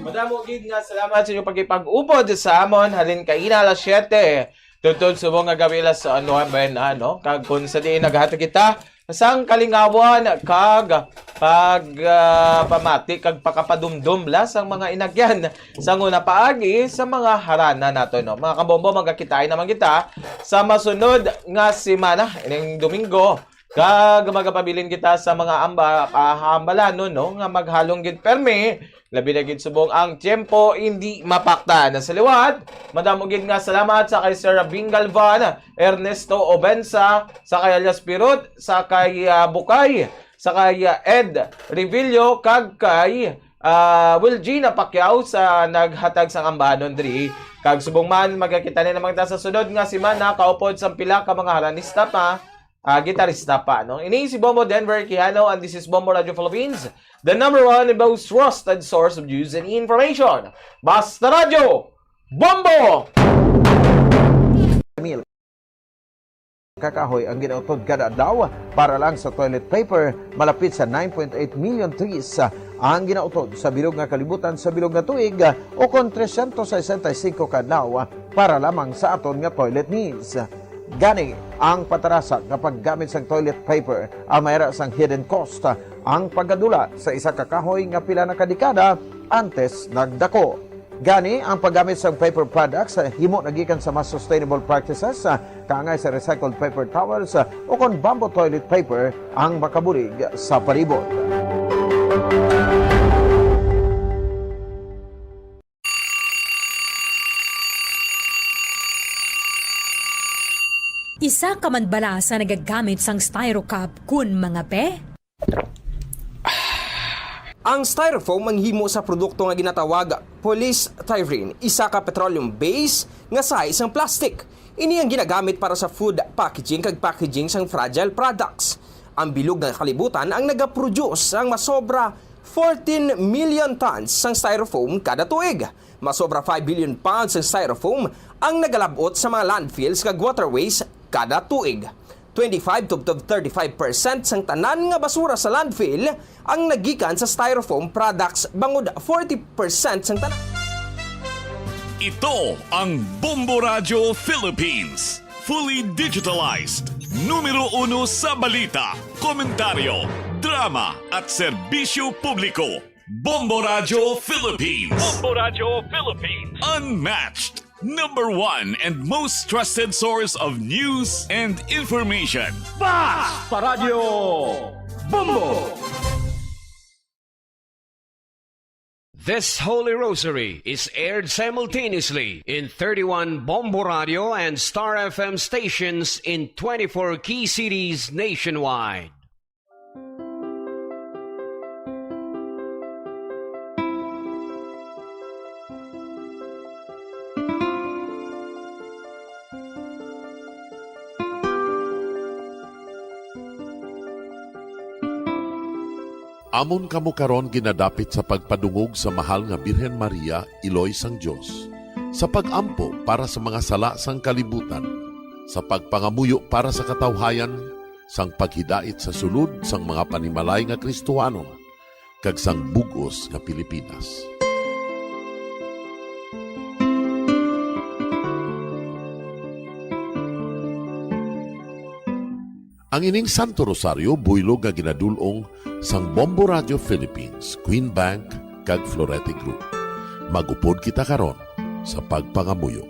Madamo gid nga salamat sa inyong pagkipag-upod sa amon halin kaina alas siyete tubtob subong nga gabi alas nuebe na, no? Kag kung sa diin naghatag kita sang kalingawan kag pag, ah, pamati kag pakapadumdom la sang mga inagyan sang una paagi sa mga harana nato, no? Mga kabombo, magkakitai naman kita sa masunod nga semana, ining Domingo, kag magapabilin kita sa mga amba-, ah, ambalanon, no, nga maghalong gid permi, labi na gid subong ang tiyempo indi mapaktan. Sa liwat, madamo gid nga salamat sa kay Sir Rabing Galvan, Ernesto Obensa, sa kay Alias Pirot, sa kay, ah, Bukay, sa kay, ah, Ed Revillo, kag kay, ah, Wilgina Pacquiao sa naghatag sang ambahanon diri. Kag subong man, magkakita na naman ta sa sunod nga semana, kaupod sang pila ka mga haranista pa, ah, gitarista pa, no? Ini si Bombo Denver Quijano, and this is Bombo Radio Philippines, the number one and most trusted source of news and information. Basta Radyo, Bombo! Mil ka kahoy ang ginautod kada adlaw para lang sa toilet paper. Malapit sa nine point eight million trees ang ginautod sa bilog nga kalibutan sa bilog nga tuig, o kon trescientos sesenta y cinco ka adlaw para lamang sa aton nga toilet needs. Gani, ang patarasa nga paggamit sang toilet paper ang mayara sang hidden cost, ang pagkadula sa isa ka kahoy nga pila na ka dekada antes nagdako. Gani, ang paggamit sang paper products, ah, himo na gikan sa mas sustainable practices, ah, kaangay sa recycled paper towels, ah, o kon bamboo toilet paper ang makabulig sa palibot. Isa ka man bala sa nagagamit sang Styro Cup kun mangape? Ang styrofoam ang himo sa produkto nga ginatawag polystyrene, isa ka petroleum-based nga sahi sang plastic. Ini ang ginagamit para sa food packaging kag packaging sang fragile products. Ang bilog nga kalibutan ang nagaproduce sang masobra fourteen million tons sang styrofoam kada tuig. Masobra five billion pounds sang styrofoam ang nagalab-ot sa mga landfills kag waterways kada tuig. Twenty-five to, to thirty-five percent sang tanan nga basura sa landfill ang nagikan sa styrofoam products, bangod forty percent sang tanan. Ito ang Bombo Radyo Philippines. Fully digitalized. Numero uno sa balita, komentaryo, drama, at serbisyo publiko. Bombo Radyo Philippines. Bombo Radyo Philippines. Unmatched. Number one and most trusted source of news and information. Basta Radyo Bombo! This Holy Rosary is aired simultaneously in thirty-one Bombo Radio and Star F M stations in twenty-four key cities nationwide. Amon kamo karon ginadapit sa pagpadungog sa Mahal nga Birhen Maria, Iloy sang Dios, sa pag-ampo para sa mga sala sang kalibutan, sa pagpangamuyo para sa katawhayan, sang paghidait sa sulod sang mga panimalay nga Kristohanon, kag sang bug-os nga Pilipinas. Ang ining Santo Rosario buylog nga ginadul-ong sang Bombo Radio Philippines, Queen Bank, kag Florete Group. Mag-upod kita karon sa pagpangamuyo.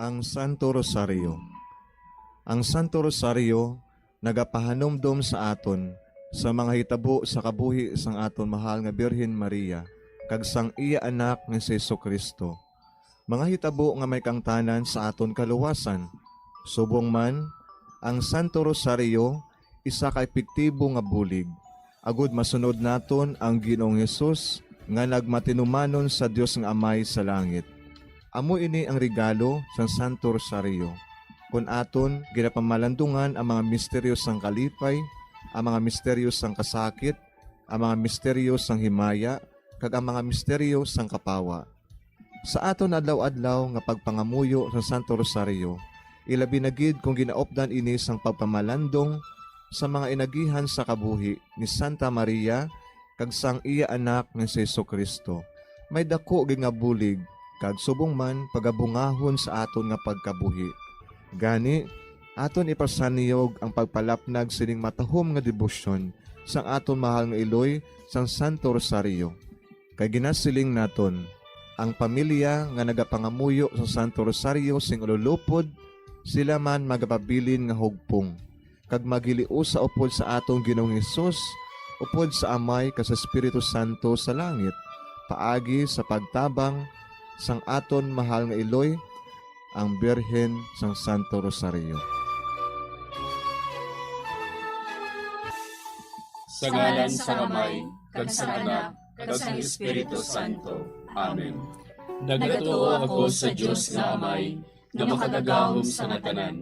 Ang Santo Rosario. Ang Santo Rosario nagapahanumdom sa aton sa mga hitabo sa kabuhi sang aton mahal nga Birhen Maria kag sang iya anak nga si Jesu-Cristo, mga hitabo nga may kaangtanan sa aton kaluwasan. Subong man, ang Santo Rosario isa ka epektibo nga bulig, agud masunod naton ang Ginoong Hesus nga nagmatinumanon sa Dios nga Amay sa langit. Amo ini ang regalo sang Santo Rosario. Kon aton ginapamalandungan ang mga misteryo sang kalipay, ang mga misteryo sang kasakit, ang mga misteryo sang himaya, kag ang mga misteryo sang kapawa. Sa aton adlaw-adlaw nga pagpangamuyo sa Santo Rosario, ilabi na gid kon ginaupdan ini sang pagpamalandong sa mga inagihan sa kabuhi ni Santa Maria kag sang iya anak nga si Jesu-Cristo, may daku gid nga bulig kag subong man pagabungahon sa aton nga pagkabuhi. Gani, aton ipasanyog ang pagpalapnag sining matahom nga debosyon sang aton mahal nga iloy sang Santo Rosario. Kay ginasiling naton, ang pamilya nga nagapangamuyo sa Santo Rosario sing ululupod, sila man magapabilin nga hugpong, kag maghiliusa upod sa aton Ginoong Hesus, upod sa Amay kag sa Espiritu Santo sa langit, paagi sa pagtabang sang aton mahal nga iloy, ang Birhen sang Santo Rosario. Sa ngalan sang Amay, kag sang Anak, kag sang Espiritu Santo. Amen. Nagatuo ako sa Dios nga Amay, nga makagagahom sa nga tanan,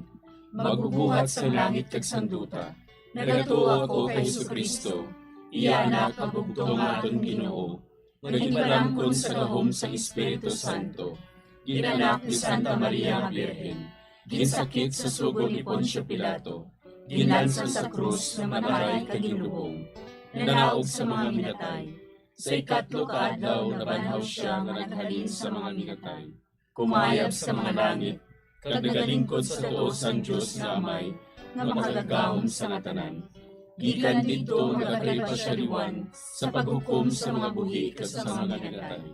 magbubuhat sang langit kag sang duta. Nagatuo ako kay Jesu-Cristo, iya Anak nga bugtong nga aton Ginoo, nga ginpalamkon sa gahom sang Espiritu Santo, ginanak ni Santa Maria nga Birhen, ginsakit sa sugo ni Poncio Pilato, ginlansang sa krus nga mataray kag ginlubong, nanaog sa mga minatay. Sa ikatlo ka adlaw nabanhaw sia nga naghalin sa mga minatay. Kumayab sa mga langit, kag nagalingkod sa tuo sang Dios nga Amay, nga makagagahom sa nga tanan. Gikan didto nagakalipa sia liwan sa paghukom sa mga buhi kag sa mga minatay.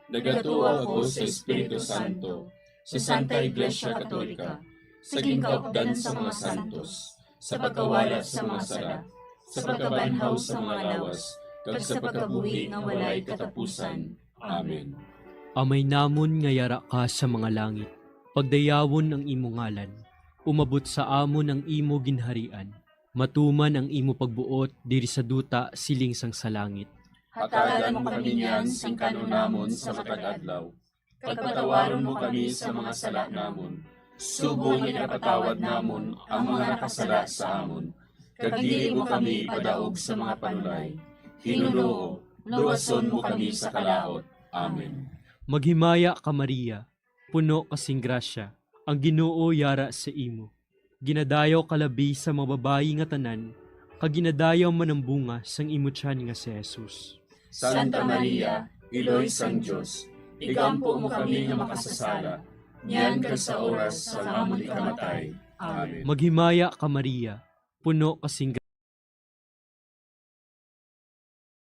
Nagatuo ako sa Espiritu Santo, sa Santa Iglesia Katolika, sa ginkaupdan sa mga santos, sa pagkawala sa mga sala, sa pagkabanhaw sa mga lawas, kag sa pagkabuhi nga walay katapusan. Amen. Amay namon nga yara ka sa mga langit, pagdayawon ang imo ngalan. Umabot sa amon ang imo ginharian. Matuman ang imo pagbuot diri sa duta siling sang sa langit. Hatagan mo kami niyan sing kan-on namon sa matag adlaw, kag patawaron mo kami sa mga sala namon, subong nga ginapatawad namon ang mga nakasala sa amon, kag dili mo kami ipadaog sa mga panulay. Ginoo, luwason mo kami sa kalaut. Amen. Maghimaya ka, Maria, puno ka sing grasya, ang Ginoo yara sa imo. Ginadayaw ka labi sa mga babayi nga tanan, kag ginadayaw man ang bunga sang imo tiyan nga si Jesus. Santa Maria, Iloy sang Dios, igampo mo kami nga makasasala, niyan kag sa oras sang amon ikamatay. Amen. Maghimaya ka, Maria, puno ka sing gra-,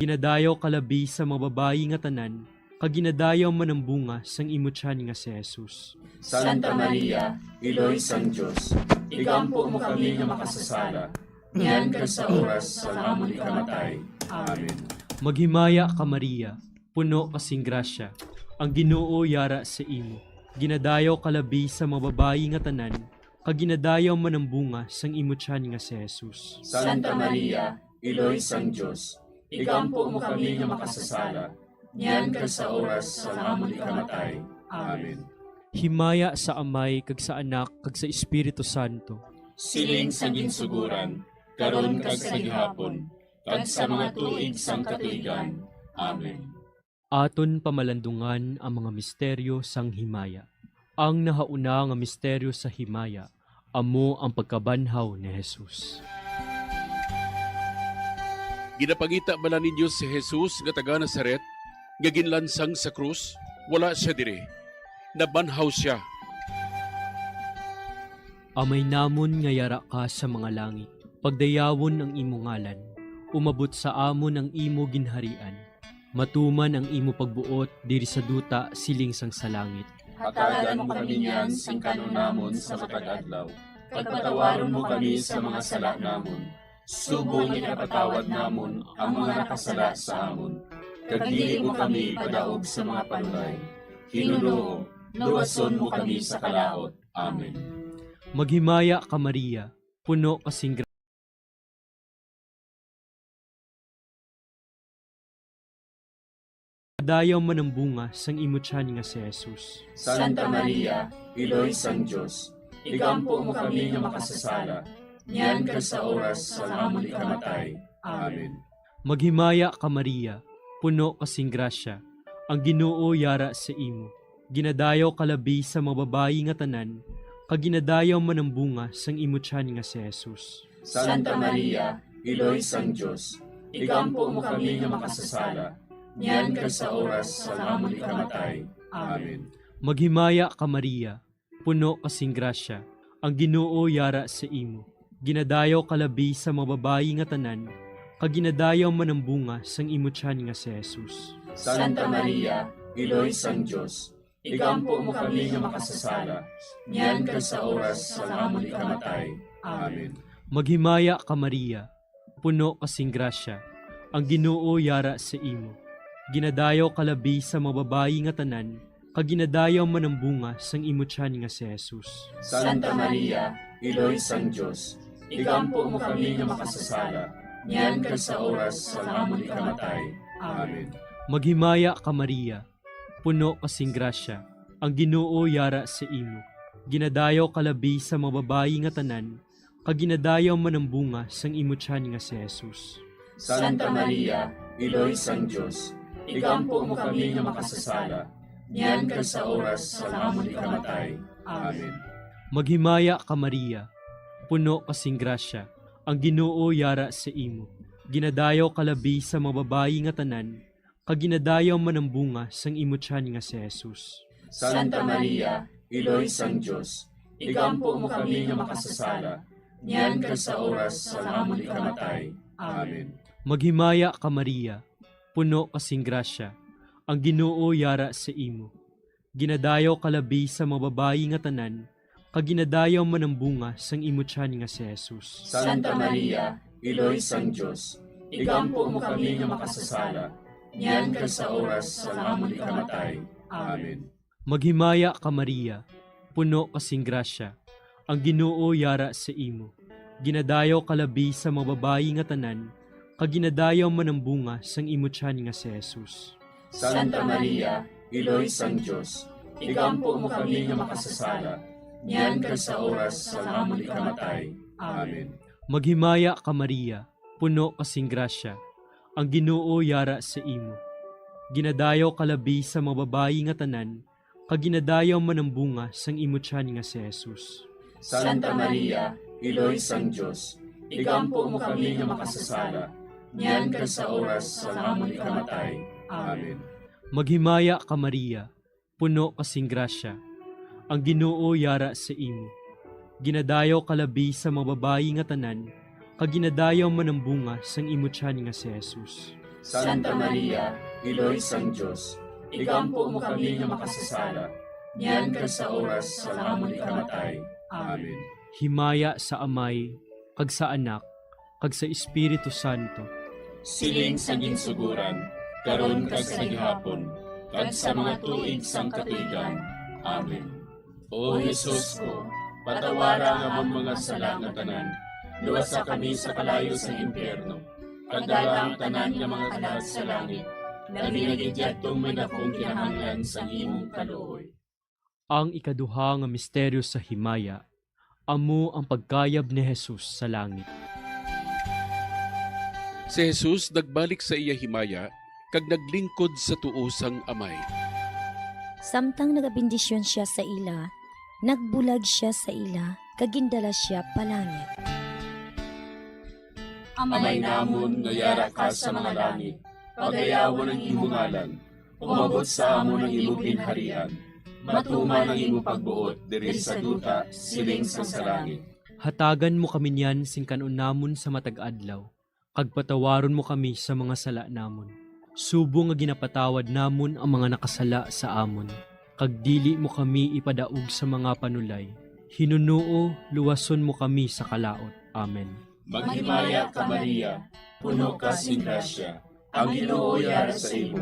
ginadayaw ka labi sa mga babayi nga tanan, kag ginadayaw man ang bunga sang imo tiyan nga si Jesus. Santa Maria, Iloy sang Dios, igampo mo kami nga makasasala, niyan kag sa oras sang amon ikamatay. Amen. Maghimaya ka, Maria, puno ka sing grasya, ang Ginoo yara sa imo. Ginadayaw ka labi sa mga babayi nga tanan, kag ginadayaw man ang bunga sang imo tiyan nga si Jesus. Santa Maria, Iloy sang Dios, igampo mo kami nga makasasala, niyan kag sa oras sang amon ikamatay. Amen. Himaya sa Amay, kag sa Anak, kag sa Espiritu Santo. Siling sa ginsuguran, karon kag sa gihapon, kag sa mga tuig sang katuigan. Amen. Aton pamalandungan ang mga misteryo sang himaya. Ang nahauna nga misteryo sa himaya amo ang pagkabanhaw ni Jesus. Ginapangita bala ninyo si Jesus nga taga Nazaret, nga ginlansang sa krus? Wala sia diri. Nabanhaw sia. Amay namon nga yara ka sa mga langit, pagdayawon ang imo ngalan. Umabot sa amon ang imo ginharian. Matuman ang imo pagbuot diri sa duta siling sang sa langit. Hatagan mo kami niyan sing kan-on namon sa matag adlaw, kag patawaron mo kami sa mga sala namon, subong nga ginapatawad namon ang mga nakasala sa amon, kag dili mo kami ipadaog sa mga panulay. Ginoo, luwason mo kami sa kalaut. Amen. Maghimaya ka, Maria, puno ka sing gra-, dayaw man ang bunga sang imo tiyan nga si Jesus. Santa Maria, Iloy sang Dios, igampo mo kami nga makasasala, niyan kag sa oras sang amon ikamatay. Amen. Maghimaya ka, Maria, puno ka sing grasya, ang Ginoo yara sa imo. Ginadayaw ka labi sa mga babayi nga tanan, kag ginadayaw man ang bunga sang imo tiyan nga si Jesus. Santa Maria, Iloy sang Dios, igampo mo kami nga makasasala, niyan kag sa oras sang amon ikamatay. Amen. Maghimaya ka, Maria, puno ka sing grasya, ang Ginoo yara sa imo. Ginadayaw ka labi sa mga babayi nga tanan, kag ginadayaw man ang bunga sang imo tiyan nga si Jesus. Santa Maria, Iloy sang Dios, igampo mo kami nga makasasala, niyan kag sa oras sang amon ikamatay. Amen. Maghimaya ka, Maria, puno ka sing grasya, ang Ginoo yara sa imo. Ginadayaw ka labi sa mga babayi nga tanan, kag ginadayaw man ang bunga sang imo tiyan nga si Jesus. Santa Maria, Iloy sang Dios, igampo mo kami nga makasasala, niyan kag sa oras sang amon ikamatay. Amen. Maghimaya ka, Maria, puno ka sing grasya, ang Ginoo yara sa imo. Ginadayaw ka labi sa mga babayi nga tanan, kag ginadayaw man ang bunga sang imo tiyan nga si Jesus. Santa Maria, Iloy sang Dios, igampo mo kami nga makasasala, niyan kag sa oras sang amon ikamatay. Amen. Maghimaya ka, Maria, puno ka sing grasya, ang Ginoo yara sa imo. Ginadayaw ka labi sa mga babayi nga tanan, kag ginadayaw man ang bunga sang imo tiyan nga si Jesus. Santa Maria, Iloy sang Dios, igampo mo kami nga makasasala, niyan kag sa oras sang amon ikamatay. Amen. Maghimaya ka, Maria, puno ka sing grasya, ang Ginoo yara sa imo. Ginadayaw ka labi sa mga babayi nga tanan, kag ginadayaw man ang bunga sang imo tiyan nga si Jesus. Santa Maria, Iloy sang Dios, igampo mo kami nga makasasala, niyan kag sa oras sang amon ikamatay. Amen. Maghimaya ka, Maria, puno ka sing grasya, ang Ginoo yara sa imo. Ginadayaw ka labi sa mga babayi nga tanan, kag ginadayaw man ang bunga sang imo tiyan nga si Jesus. Santa Maria, Iloy sang Dios, igampo mo kami nga makasasala, niyan kag sa oras sang amon ikamatay. Amen. Maghimaya ka, Maria, puno ka sing grasya, ang Ginoo yara sa imo. Ginadayaw ka labi sa mga babayi nga tanan, kag ginadayaw man ang bunga sang imo tiyan nga si Jesus. Santa Maria, Iloy sang Dios, igampo mo kami nga makasasala, niyan kag sa oras sang amon ikamatay. Amen. Maghimaya ka, Maria, puno ka sing grasya, ang Ginoo yara sa imo. Ginadayaw ka labi sa mga babayi nga tanan, kag ginadayaw man ang bunga sang imo tiyan nga si Jesus. Santa Maria, Iloy sang Dios, igampo mo kami nga makasasala, niyan kag sa oras sang amon ikamatay. Amen. Himaya sa Amay, kag sa Anak, kag sa Espiritu Santo. Siling sa ginsuguran, karon kag sa gihapon, kag sa mga tuig sang katuigan. Amen. O Jesus ko, Patawara ang amon mga sala nga tanan. Luwasa kami sa kalayo sang impyerno. Kag dala ang tanan nga mga kalag sa langit, labi na gid yadtong may dakong kinahanglan sang imong kaluoy. Ang ikaduha nga misteryo sa himaya amo ang pagkayab ni Jesus sa langit. Si Jesus nagbalik sa iya himaya kag naglingkod sa tuo sang Amay. Samtang nagabendisyon sia sa ila, nagbulag sia sa ila kag gindala sia palangit. Amay namon nga yara ka sa mga langit, pagayawon ang imo ngalan. Umabot sa amon ang imo ginharian. Matuman ang imo pagbuot diri sa duta, siling sang sa langit. Hatagan mo kami niyan sing kan-on namon sa matag adlaw, kag patawaron mo kami sa mga sala namon, subong nga ginapatawad namon ang mga nakasala sa amon, kag dili mo kami ipadaog sa mga panulay. Hinunoo, luwason mo kami sa kalaut. Amen. Maghimaya ka, Maria, puno ka sing grasya, ang Ginoo yara sa imo.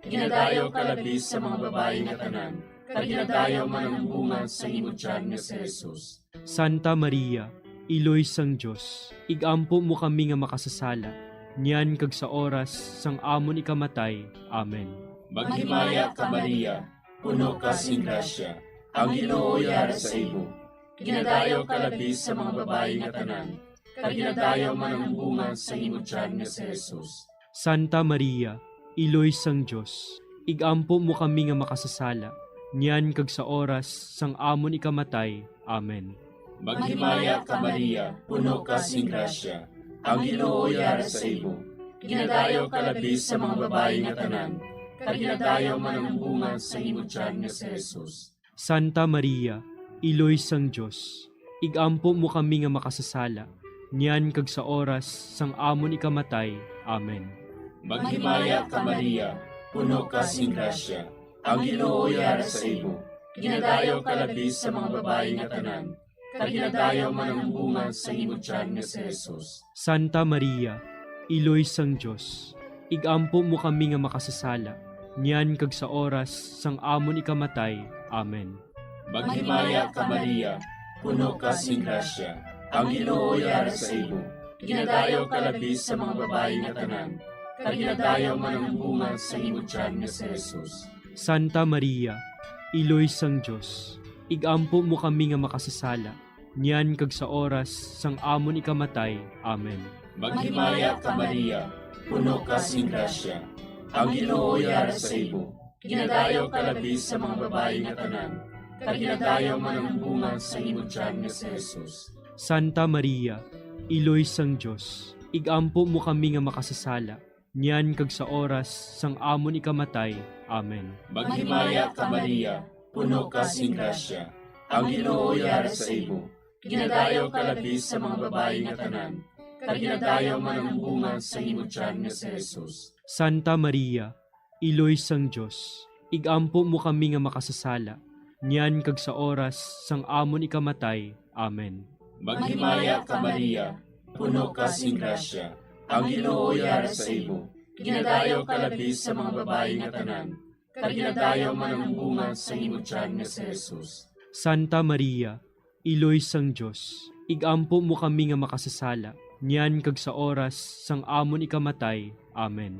Ginadayaw ka labi sa mga babayi nga tanan, kag ginadayaw man ang bunga sa imo tiyan nga si Jesus. Santa Maria, Iloy sang Dios, igampo mo kami nga makasasala, niyan kag sa oras sang amon ikamatay. Amen. Maghimaya ka, Maria, puno ka sing grasya, ang Ginoo yara sa imo. Ginadayaw ka labi sa mga babayi nga tanan, kag ginadayaw man ang bunga sa imo tiyan nga si Jesus. Santa Maria, Iloy sang Dios, igampo mo kami nga makasasala, niyan kag sa oras sang amon ikamatay. Amen. Maghimaya ka, Maria, puno ka sing grasya, ang Ginoo yara sa imo. Ginadayaw ka labi sa mga babayi nga tanan, kag ginadayaw man ang bunga sa imo tiyan nga si Jesus. Santa Maria, Iloy sang Dios, igampo mo kami nga makasasala, niyan kag sa oras sang amon ikamatay. Amen. Maghimaya ka, Maria, puno ka sing grasya, ang Ginoo yara sa imo. Ginadayaw ka labi sa mga babayi nga tanan, kag ginadayaw man ang bunga sa imo tiyan nga si Jesus. Santa Maria, Iloy sang Dios, igampo mo kami nga makasasala, niyan kag sa oras sang amon ikamatay. Amen. Maghimaya ka, Maria, puno ka sing grasya, ang Ginoo yara sa imo. Ginadayaw ka labi sa mga babayi nga tanan, kag ginadayaw man ang bunga sa imo tiyan nga si Jesus. Santa Maria, Iloy sang Dios, igampo mo kami nga makasasala, niyan kag sa oras sang amon ikamatay. Amen. Maghimaya ka, Maria, puno ka sing grasya, ang Ginoo yara sa imo. Ginadayaw ka labi sa mga babayi nga tanan, kag ginadayaw man ang bunga sa imo tiyan nga si Jesus. Santa Maria, Iloy sang Dios, igampo mo kami nga makasasala, niyan kag sa oras sang amon ikamatay. Amen. Maghimaya ka, Maria, puno ka sing grasya, ang Ginoo yara sa imo. Ginadayaw ka labi sa mga babayi nga tanan, kag ginadayaw man ang bunga sa imo tiyan nga si Jesus. Santa Maria, Iloy sang Dios, igampo mo kami nga makasasala, niyan kag sa oras sang amon ikamatay. Amen. Maghimaya ka, Maria, puno ka sing grasya, ang Ginoo yara sa imo. Ginadayaw ka labi sa mga babayi nga tanan, kag ginadayaw man ang bunga sa imo tiyan nga si Jesus. Santa Maria, Iloy sang Dios, igampo mo kami nga makasasala, niyan kag sa oras sang amon ikamatay. Amen.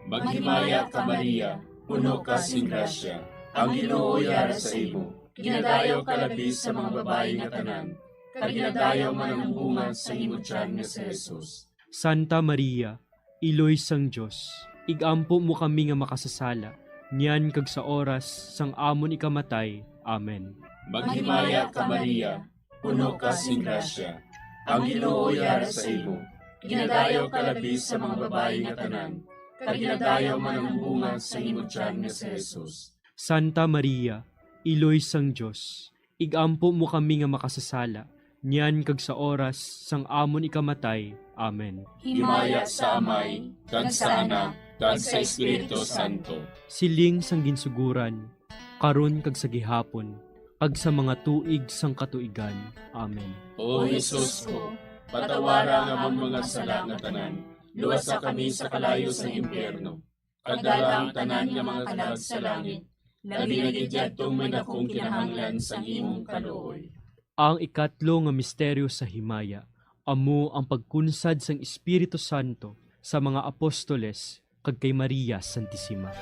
Maghimaya ka, Maria, puno ka sing grasya, ang Ginoo yara sa imo. Ginadayaw ka labi sa mga babayi nga tanan, kag ginadayaw man ang bunga sa imo tiyan nga si Jesus. Santa Maria, Iloy sang Dios, igampo mo kami nga makasasala, niyan kag sa oras sang amon ikamatay. Amen. Maghimaya ka, Maria, puno ka sing grasya, ang Ginoo yara sa imo. Ginadayaw ka labi sa mga babayi nga tanan, kag ginadayaw man ang bunga sa imo tiyan nga si Jesus. Santa Maria, Iloy sang Dios, igampo mo kami nga makasasala, niyan kag sa oras sang amon ikamatay. Amen. Himaya sa Amay, kag sa Anak, kag sa Espiritu Santo. Siling sang ginsuguran, karon kag sa gihapon, kag sa mga tuig sang katuigan. Amen. O Jesus ko, patawara ang amon mga sala nga tanan, luwasa kami sa kalayo sang impyerno, kag dala ang tanan nga mga kalag sa langit, labi na gid yadtong may dakong kinahanglan sang imong kaluoy. Ang ikatlo nga misteryo sa himaya amo ang pagkunsad sang Espiritu Santo sa mga apostoles kag kay Maria Santisima.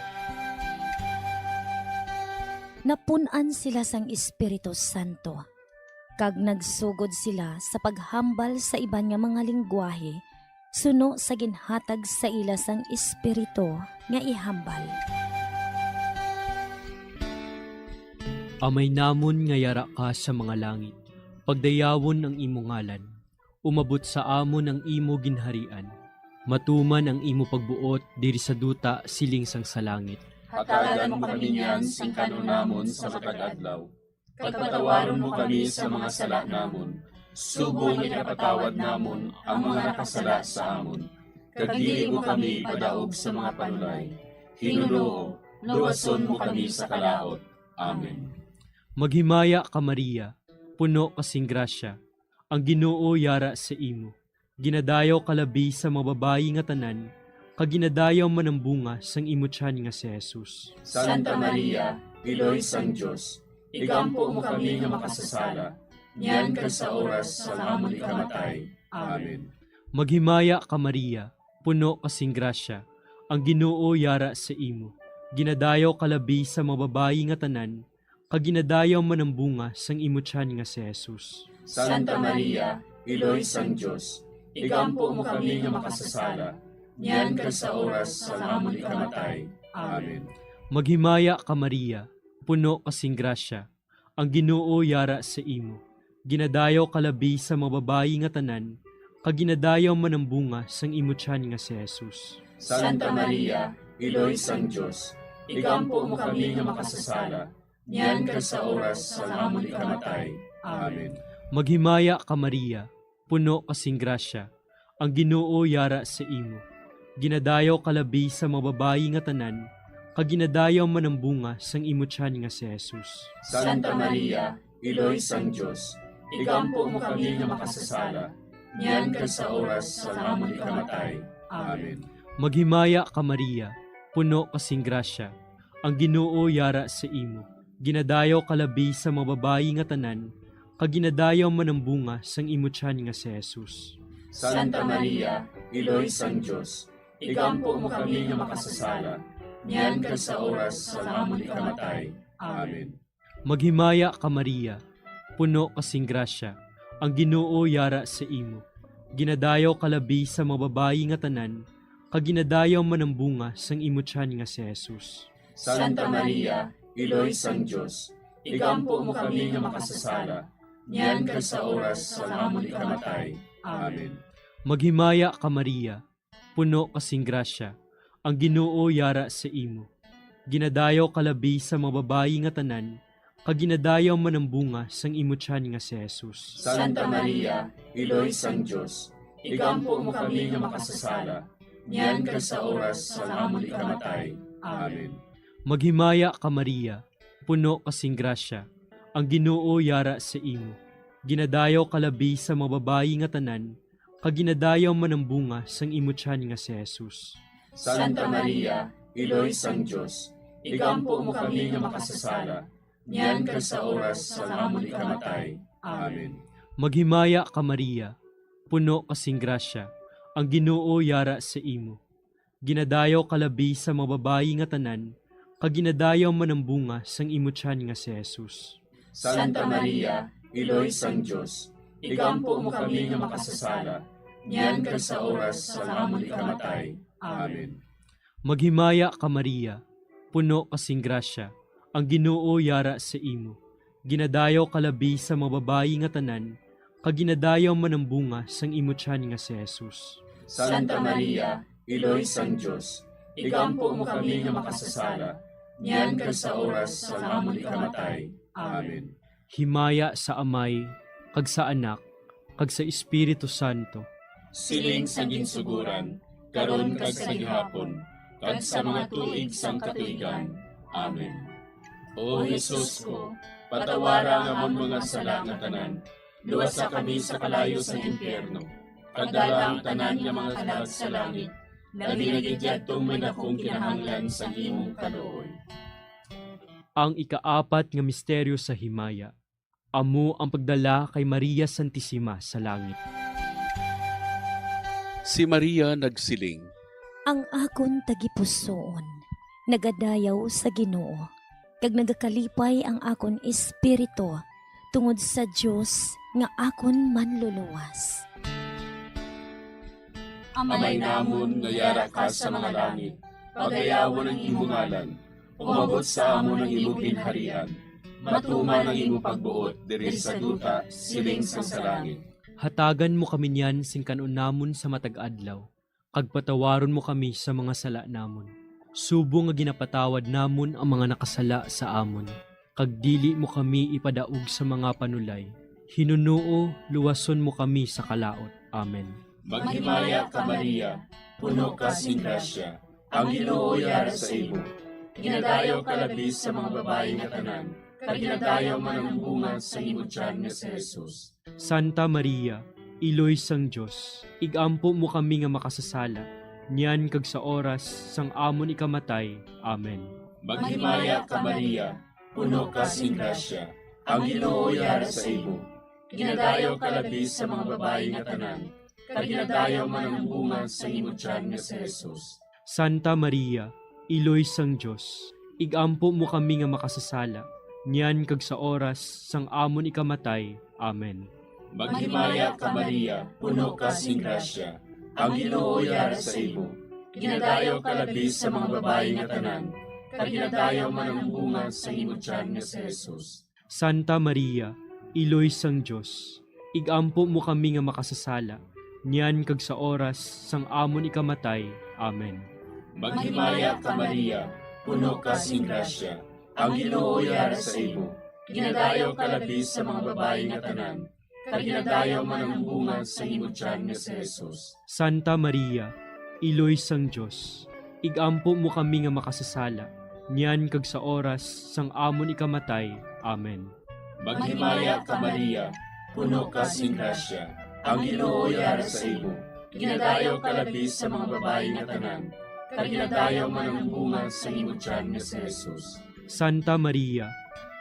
Napun-an sila sang Espiritu Santo, kag nagsugod sila sa paghambal sa iban nga mga linggwahe suno sa ginhatag sa ila sang Espiritu nga ihambal. Amay namon nga yara ka sa mga langit, pagdayawon ang imo ngalan. Umabot sa amon ang imo ginharian. Matuman ang imo pagbuot diri sa duta siling sang sa langit. Hatagan mo kami niyan sing kan-on namon sa matag adlaw. Kag patawaron mo kami sa mga sala namon, subong nga ginapatawad namon ang mga nakasala sa amon. Kag dili mo kami ipadaog sa mga panulay. Ginoo, luwason mo kami sa kalaut. Amen. Maghimaya ka, Maria, puno ka sing grasya, ang Ginoo yara sa imo. Ginadayaw ka labi sa mga babayi nga tanan, kag ginadayaw man ang bunga sang imo tiyan nga si Jesus. Santa Maria, Iloy sang Dios, igampo mo kami nga makasasala, niyan kag sa oras sang amon ikamatay. Amen. Maghimaya ka, Maria, puno ka sing grasya, ang Ginoo yara sa imo. Ginadayaw ka labi sa mga babayi nga tanan, kag ginadayaw man ang bunga sang imo tiyan nga si Jesus. Santa Maria, Iloy sang Dios, igampo mo kami nga makasasala, niyan kag sa oras sang amon ikamatay. Amen. Maghimaya ka, Maria, puno ka sing grasya, ang Ginoo yara sa imo. Ginadayaw ka labi sa mga babayi nga tanan, kag ginadayaw man ang bunga sang imo tiyan nga si Jesus. Santa Maria, Iloy sang Dios, igampo mo kami nga makasasala, niyan kag sa oras sang amon ikamatay. Amen. Maghimaya ka, Maria, puno ka sing grasya, ang Ginoo yara sa imo. Ginadayaw ka labi sa mga babayi nga tanan, kag ginadayaw man ang bunga sang imo tiyan nga si Jesus. Santa Maria, Iloy sang Dios, igampo mo kami nga makasasala, niyan kag sa oras sang amon ikamatay. Amen. Maghimaya ka, Maria, puno ka sing grasya, ang Ginoo yara sa imo. Ginadayaw ka labi sa mga babayi nga tanan, kag ginadayaw man ang bunga sang imo tiyan nga si Jesus. Santa Maria, Iloy sang Dios, igampo mo kami nga makasasala, niyan kag sa oras sang amon ikamatay. Amen. Maghimaya ka, Maria, puno ka sing grasya, ang Ginoo yara sa imo. Ginadayaw ka labi sa mga babayi nga tanan, kag ginadayaw man ang bunga sang imo tiyan nga si Jesus. Santa Maria, Iloy sang Dios, igampo mo kami nga makasasala, niyan kag sa oras sang amon ikamatay. Amen. Maghimaya ka, Maria, puno ka sing grasya, ang Ginoo yara sa imo. Ginadayaw ka labi sa mga babayi nga tanan, kag ginadayaw man ang bunga sang imo tiyan nga si Jesus. Santa Maria, Iloy sang Dios, igampo mo kami nga makasasala, niyan kag sa oras sang amon ikamatay. Amen. Maghimaya ka, Maria, puno ka sing grasya, ang Ginoo yara sa imo. Ginadayaw ka labi sa mga babayi nga tanan, kag ginadayaw man ang bunga sang imo tiyan nga si Jesus. Santa Maria, Iloy sang Dios, igampo mo kami nga makasasala, niyan kag sa oras sang amon ikamatay. Amen. Maghimaya ka, Maria, puno ka sing grasya, ang Ginoo yara sa imo. Ginadayaw ka labi sa mga babayi nga tanan, kag ginadayaw man ang bunga sang imo tiyan nga si Jesus. Santa Maria, Iloy sang Dios, igampo mo kami nga makasasala, niyan kag sa oras sang amon ikamatay. Amen. Maghimaya ka, Maria, puno ka sing grasya, ang Ginoo yara sa imo. Ginadayaw ka labi sa mga babayi nga tanan, kag ginadayaw man ang bunga sang imo tiyan nga si Jesus. Santa Maria, Iloy sang Dios, igampo mo kami nga makasasala, niyan kag sa oras sang amon ikamatay. Amen. Himaya sa Amay, kag sa Anak, kag sa Espiritu Santo. Siling sa ginsuguran, karon kag sa gihapon, kag sa mga tuig sang katuigan. Amen. O Jesus ko, patawara ang amon mga sala nga tanan, luwasa kami sa kalayo sang impyerno, kag dala ang tanan nga mga kalag sa langit, labi na gid yadtong may dakong kinahanglan sang imong kaluoy. Ang ikaapat nga misteryo sa himaya, Amo ang pagdala kay Maria Santisima sa langit. Si Maria nagsiling, Ang akon tagipusoon nagadayaw sa Ginoo, kag nagakalipay ang akon espiritu tungod sa Dios nga akon Manluluwas. Amay namon nga yara ka sa mga langit, pagayawon ang imo ngalan, umabot sa amon ang imo ginharian, matuman ang imo pagbuot diri sa duta, siling sang sa langit. Hatagan mo kami niyan sing kan-on namon sa matag adlaw, kag patawaron mo kami sa mga sala namon, subong nga ginapatawad namon ang mga nakasala sa amon, kag dili mo kami ipadaog sa mga panulay. Hinunoo, luwason mo kami sa kalaut. Amen. Maghimaya ka, Maria, puno ka sing grasya, ang Ginoo yara sa imo. Ginadayaw ka labi sa mga babayi nga tanan, kag ginadayaw man ang bunga sang imo tiyan nga si Jesus. Santa Maria, Iloy sang Dios, ig-ampo mo kami nga makasasala, niyan kag sa oras sang amon ikamatay. Amen. Maghimaya ka, Maria, puno ka sing grasya, ang Ginoo yara sa imo. Ginadayaw ka labi sa mga babayi nga tanan, kag ginadayaw man ang bunga sang imo tiyan nga si Jesus. Santa Maria, Iloy sang Dios, ig-ampo mo kami nga makasasala, niyan kag sa oras sang amon ikamatay. Amen. Maghimaya ka, Maria, puno ka sing grasya, ang Ginoo yara sa imo. Ginadayaw ka labi sa mga babayi nga tanan, kag ginadayaw man ang bunga sang imo tiyan nga si Jesus. Santa Maria, Iloy sang Dios, ig-ampo mo kami nga makasasala, niyan kag sa oras sang amon ikamatay. Amen. Maghimaya ka, Maria, puno ka sing grasya, ang Ginoo yara sa imo. Ginadayaw ka labi sa mga babayi nga tanan, kag ginadayaw man ang bunga sang imo tiyan nga si Jesus. Santa Maria, Iloy sang Dios, ig-ampo mo kami nga makasasala, niyan kag sa oras sang amon ikamatay. Amen. Maghimaya ka, Maria, puno ka sing grasya, ang Ginoo yara sa imo. Ginadayaw ka labi sa mga babayi nga tanan, kag ginadayaw man ang bunga sang imo tiyan nga si Jesus. Santa Maria,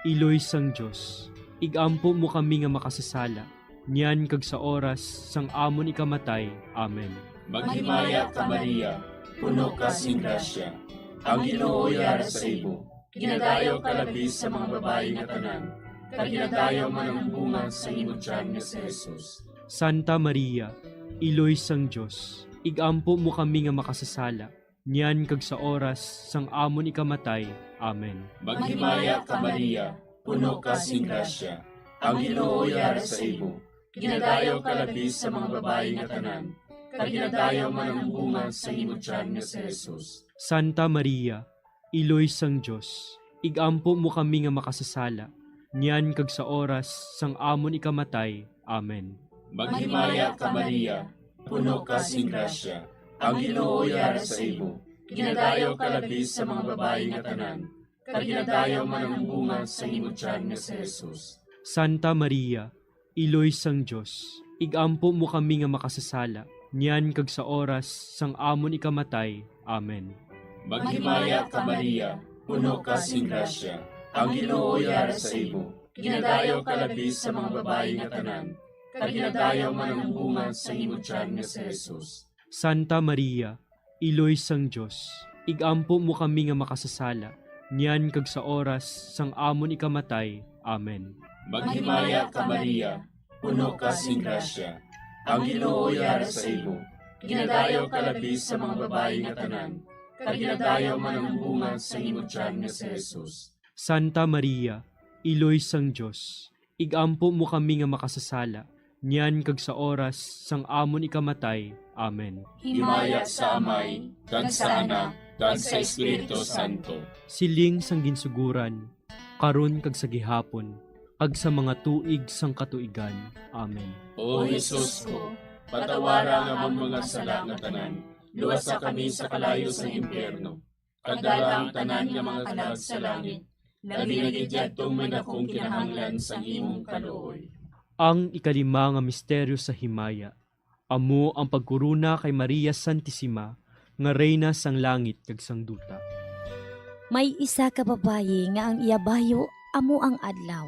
Iloy sang Dios, ig-ampo mo kami nga makasasala, niyan kag sa oras sang amon ikamatay. Amen. Maghimaya ka, Maria, puno ka sing grasya, ang Ginoo yara sa imo. Ginadayaw ka labi sa mga babayi nga tanan, kag ginadayaw man ang bunga sang imo tiyan nga si Jesus. Santa Maria, Iloy sang Dios, ig-ampo mo kami nga makasasala, niyan kag sa oras sang amon ikamatay. Amen. Maghimaya ka, Maria, puno ka sing grasya, ang Ginoo yara sa imo. Ginadayaw ka labi sa mga babayi nga tanan, kag ginadayaw man ang bunga sang imo tiyan nga si Jesus. Santa Maria, Iloy sang Dios, ig-ampo mo kami nga makasasala, niyan kag sa oras sang amon ikamatay. Amen. Maghimaya ka, Maria, puno ka sing grasya, ang Ginoo yara sa imo. Ginadayaw ka labi sa mga babayi nga tanan, kag ginadayaw man ang bunga sang imo tiyan nga si Jesus. Santa Maria, Iloy sang Dios, ig-ampo mo kami nga makasasala, niyan kag sa oras sang amon ikamatay. Amen. Maghimaya ka, Maria, puno ka sing grasya, ang Ginoo yara sa imo. Ginadayaw ka labi sa mga babayi nga tanan, kag ginadayaw man ang bunga sang imo tiyan nga si Jesus. Santa Maria, Iloy sang Dios, ig-ampo mo kami nga makasasala, niyan kag sa oras sang amon ikamatay. Amen. Maghimaya ka, Maria, puno ka sing grasya, ang Ginoo yara sa imo. Ginadayaw ka labi sa mga babayi nga tanan, kag ginadayaw man ang bunga sang imo tiyan nga si Jesus. Santa Maria, Iloy sang Dios, ig-ampo mo kami nga makasasala, niyan kag sa oras sang amon ikamatay. Amen. Himaya sa Amay, kag sa Anak, kag sa Espiritu Santo. Siling sang ginsuguran, karon kag sa gihapon, kag sa mga tuig sang katuigan. Amen. O Jesus ko, patawara ang amon mga sala nga tanan, luwasa kami sa kalayo sang impyerno, kag dala ang tanan nga mga kalag sa langit, labi na gid yadtong may dakong kinahanglan sang imong kaluoy. Ang ikalima nga misteryo sa himaya, amo ang pagkorona kay Maria Santisima nga Reyna sang langit kag sang duta. May isa ka babayi nga ang iya bayo amo ang adlaw.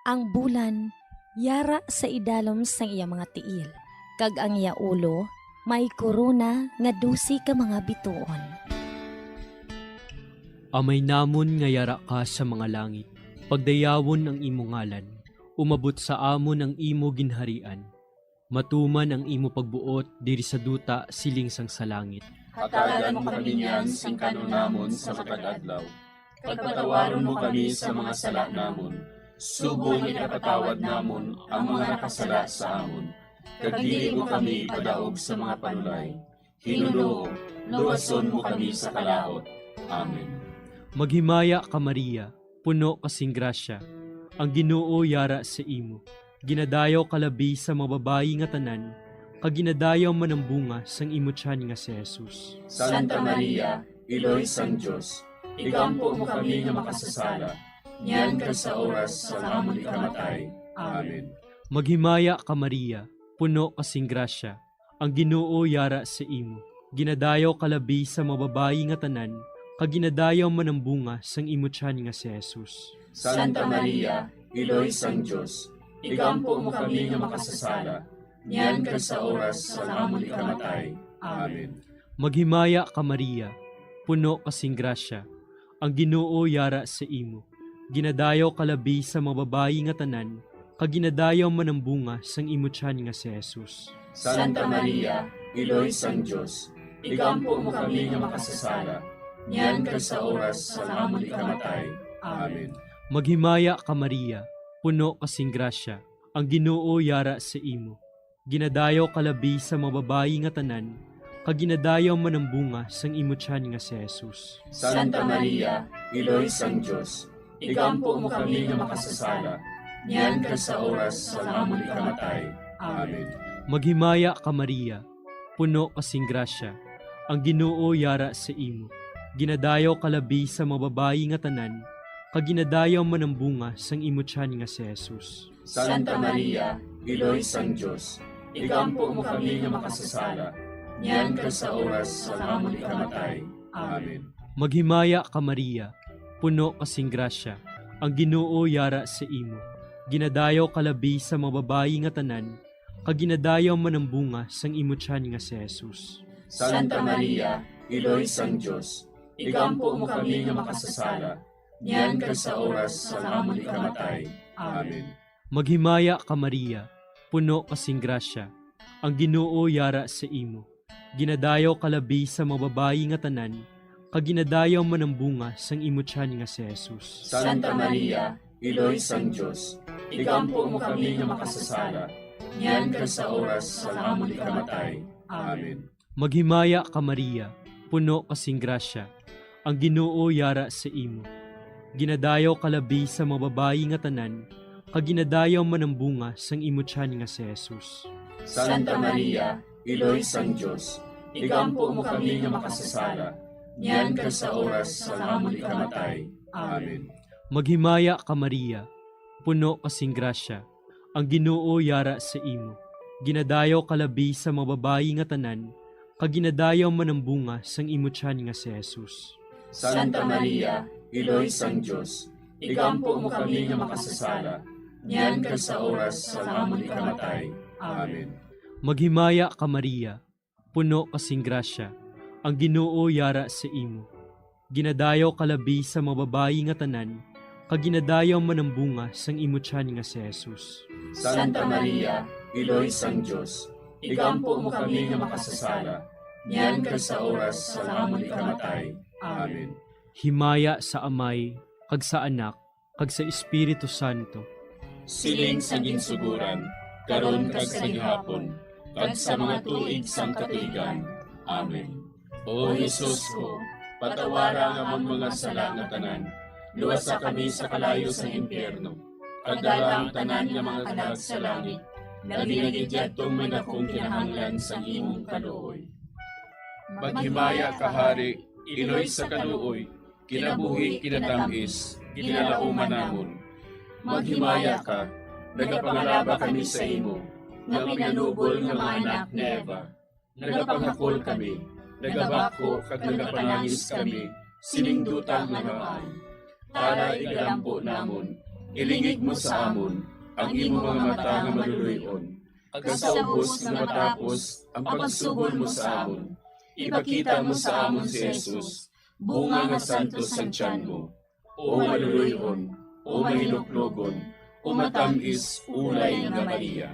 Ang bulan yara sa idalom sang iya mga tiil, kag ang iya ulo may korona nga dose ka mga bituon. Amay namon nga yara ka sa mga langit, pagdayawon ang imo ngalan, umabot sa amon ang imo ginharian, matuman ang imo pagbuot diri sa duta siling sang sa langit. Hatagan mo kami niyan sing kan-on namon sa matag adlaw, kag patawaron mo kami sa mga sala namon, subong nga ginapatawad namon ang mga nakasala sa amon, kag dili mo kami ipadaog sa mga panulay. Ginoo, luwason mo kami sa kalaut. Amen. Maghimaya ka, Maria, puno ka sing grasya, ang Ginoo yara sa imo. Ginadayaw ka labi sa mga babayi nga tanan, kag ginadayaw man ang bunga sang imo tiyan nga si Jesus. Santa Maria, Iloy sang Dios, igampo mo kami nga makasasala, niyan kag sa oras sang amon ikamatay. Amen. Maghimaya ka, Maria, puno ka sing grasya, ang Ginoo yara sa imo. Ginadayaw ka labi sa mga babayi nga tanan, kag ginadayaw man ang bunga sang imo tiyan nga si Jesus. Santa Maria, Iloy sang Dios, igampo mo kami nga makasasala, niyan kag sa oras sang amon ikamatay. Amen. Maghimaya ka, Maria, puno ka sing grasya, ang Ginoo yara sa imo. Ginadayaw ka labi sa mga babayi nga tanan, kag ginadayaw man ang bunga sang imo tiyan nga si Jesus. Santa Maria, Iloy sang Dios, igampo mo kami nga makasasala, niyan kag sa oras sang amon ikamatay. Amen. Maghimaya ka, Maria, puno ka sing grasya, ang Ginoo yara sa imo. Ginadayaw ka labi sa mga babayi nga tanan, kag ginadayaw man ang bunga sang imo tiyan nga si Jesus. Santa Maria, Iloy sang Dios, igampo mo kami nga makasasala, niyan kag sa oras sang amon ikamatay. Amen. Maghimaya ka, Maria, puno ka sing grasya, ang Ginoo yara sa imo. Ginadayaw ka labi sa mga babayi nga tanan, kag ginadayaw man ang bunga sang imo tiyan nga si Jesus. Santa Maria, Iloy sang Dios, igampo mo kami nga makasasala, niyan kag sa oras sang amon ikamatay. Amen. Maghimaya ka, Maria, puno ka sing grasya, ang Ginoo yara sa imo. Ginadayaw ka labi sa mga babayi nga tanan, kag ginadayaw man ang bunga sang imo tiyan nga si Jesus. Santa Maria, Iloy sang Dios, igampo mo kami nga makasasala, niyan kag sa oras sang amon ikamatay. Amen. Maghimaya ka, Maria, puno ka sing grasya, ang Ginoo yara sa imo. Ginadayaw ka labi sa mga babayi nga tanan, kag ginadayaw man ang bunga sang imo tiyan nga si Jesus. Santa Maria, Iloy sang Dios, igampo mo kami nga makasasala, niyan kag sa oras sang amon ikamatay. Amen. Maghimaya ka, Maria, puno ka sing grasya, ang Ginoo yara sa imo. Ginadayaw ka labi sa mga babayi nga tanan, kag ginadayaw man ang bunga sang imo tiyan nga si Jesus. Santa Maria, Iloy sang Dios, igampo mo kami nga makasasala, niyan kag sa oras sang amon ikamatay. Amen. Maghimaya ka, Maria, puno ka sing grasya, ang Ginoo yara sa imo. Ginadayaw ka labi sa mga babayi nga tanan, kag ginadayaw man ang bunga sang imo tiyan nga si Jesus. Santa Maria, Iloy sang Dios, igampo mo kami nga makasasala, niyan kag sa oras sang amon ikamatay. Amen. Maghimaya ka, Maria, puno ka sing grasya, ang Ginoo yara sa imo. Ginadayaw ka labi sa mga babayi nga tanan, kag ginadayaw man ang bunga sang imo tiyan nga si Jesus. Santa Maria, Iloy sang Dios, igampo mo kami nga makasasala, niyan kag sa oras sang amon ikamatay. Amen. Himaya sa Amay, kag sa Anak, kag sa Espiritu Santo. Siling sa ginsuguran, karon kag sa gihapon, kag sa mga tuig sang katuigan. Amen. O Jesus ko, patawara ang amon mga sala nga tanan, luwasa kami sa kalayo sang impyerno, kag dala ang tanan nga mga kalag sa langit, labi na gid yadtong may dakong kinahanglan sang imong kaluoy. Maghimaya ka, Hari, Iloy sa kaluoy, kinabuhi, kinatam-is, ginalauman namon. Maghimaya ka, nagapangalaba kami sa imo, nga minanubol nga mga anak ni Eva. Nagapangakol kami, nagabako kag nagapanangis kami sining duta nga nuan. Tara, igalampo namon, Ilingig mo sa amon ang imo mga mata nga maluloy-on, kag sa ubos nga matapos ang pagsuhol mo sa amon, ipakita mo sa amon si Jesus, bunga nga santos sang tiyan mo. O maluloy-on, o mahinuklogon, o matam-is ulay nga Maria.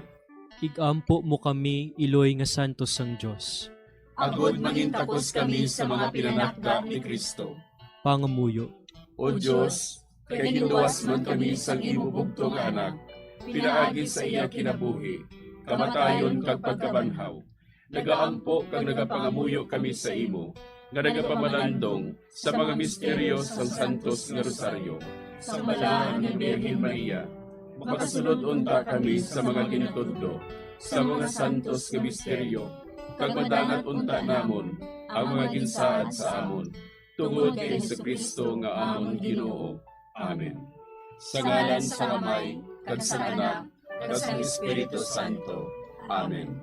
Igampo mo kami, iloy nga santos sang Dios. Agod mangintakos kami sa mga pinanakda ni Cristo. Pangamuyo. O Dios, kay ginluwas man kami sang imo bugtong nga Anak, pinaagi sa iya kinabuhi, kamatayon kag pagkabanhaw, nagaampo kag nagapangamuyo kami sa imo, nga nagapamalandong sa mga misteryo sang Santos nga Rosaryo. Sang Balahan nga Birhen Maria, makasulod unta kami sa mga ginatudlo sa mga santos nga misteryo, kag madangat unta namon ang mga ginsaad sa amon, tungod kay Jesu-Cristo nga amon Ginoo. Amen. Sa ngalan sang Amay, kag sang Anak, kag sang Espiritu Santo. Amen.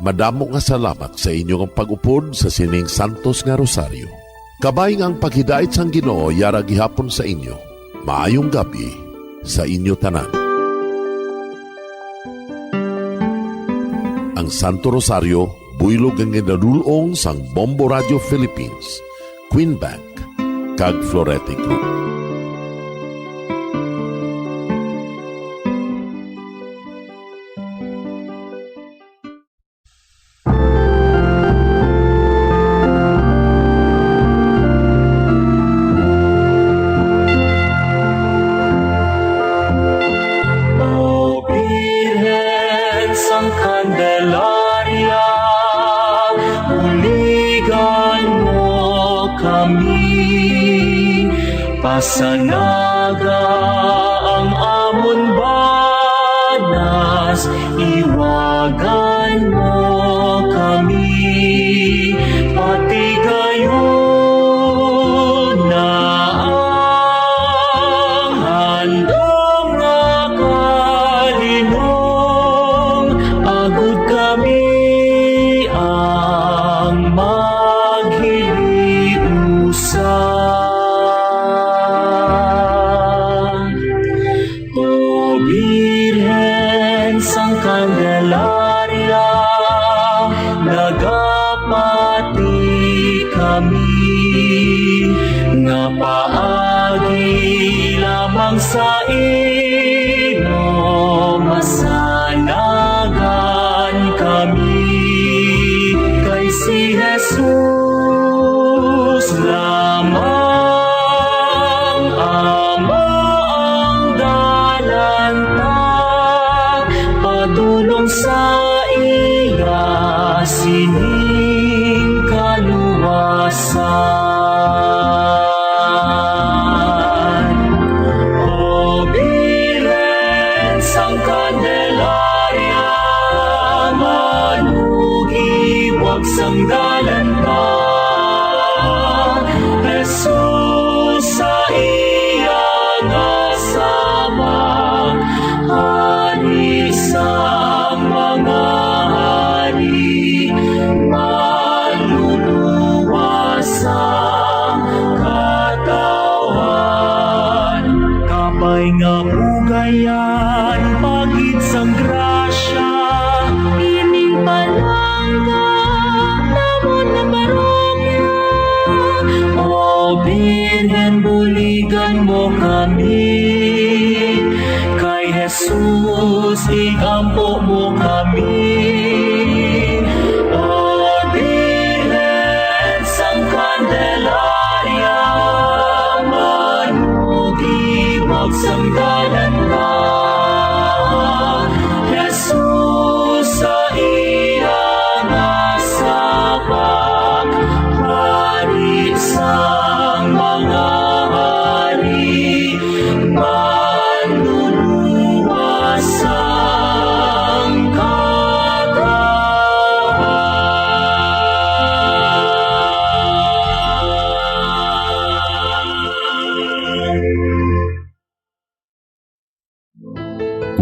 Madamo nga salamat sa inyo nga pag-upod sa sining santos nga rosaryo. Kabay nga ang paghidait sang Ginoo yara gihapon sa inyo. Maayong gab-i sa inyo tanan. Ang Santo Rosario, buylog nga ginadul-ong sang Bombo Radio Philippines, Queen Bank, kag Florete Group. O Birhen sang Candelaria, buligan mo kami, pasanaga ang amon banas, iwagan mo kami, patigayon na ang handom nga kalinong, agud kami ang maghiliusan. O Birhen sang Candelaria, nagapati kami nga paagi lamang sa imo masanagan kami, kay si Jesus lamang amo ang dalan ta padulong sa iya sining kaluwasan. O Birhen sang Candelaria, manugiwag sang dalan ta, Jesus sa iya nga saba, Hari sang mga hari, Manluluwas sang katawhan. Kabay nga bugayan, pagid sang grasya, ining palangga namon nga parokya. O Birhen, buligan mo kami, kay Jesus, igampo mo kami. O Birhen sang Candelaria, manugibog sang dalan ka. Jesus sa iya nga sabak, Hari sang mga hari, Manluluwas sang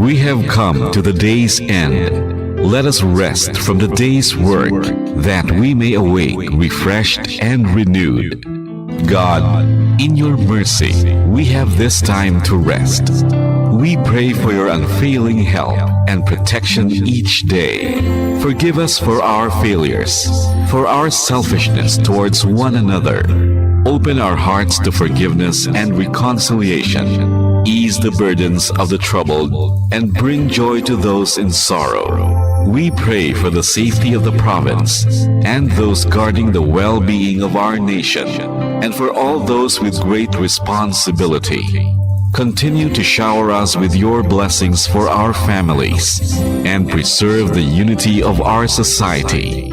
We have come to the day's end. Let us rest from the day's work, that we may awake refreshed and renewed. God, in your mercy, we have this time to rest. We pray for your unfailing help and protection each day. Forgive us for our failures, for our selfishness towards one another. Open our hearts to forgiveness and reconciliation. Ease the burdens of the troubled and bring joy to those in sorrow. We pray for the safety of the province and those guarding the well-being of our nation, and for all those with great responsibility. Continue to shower us with your blessings for our families and preserve the unity of our society.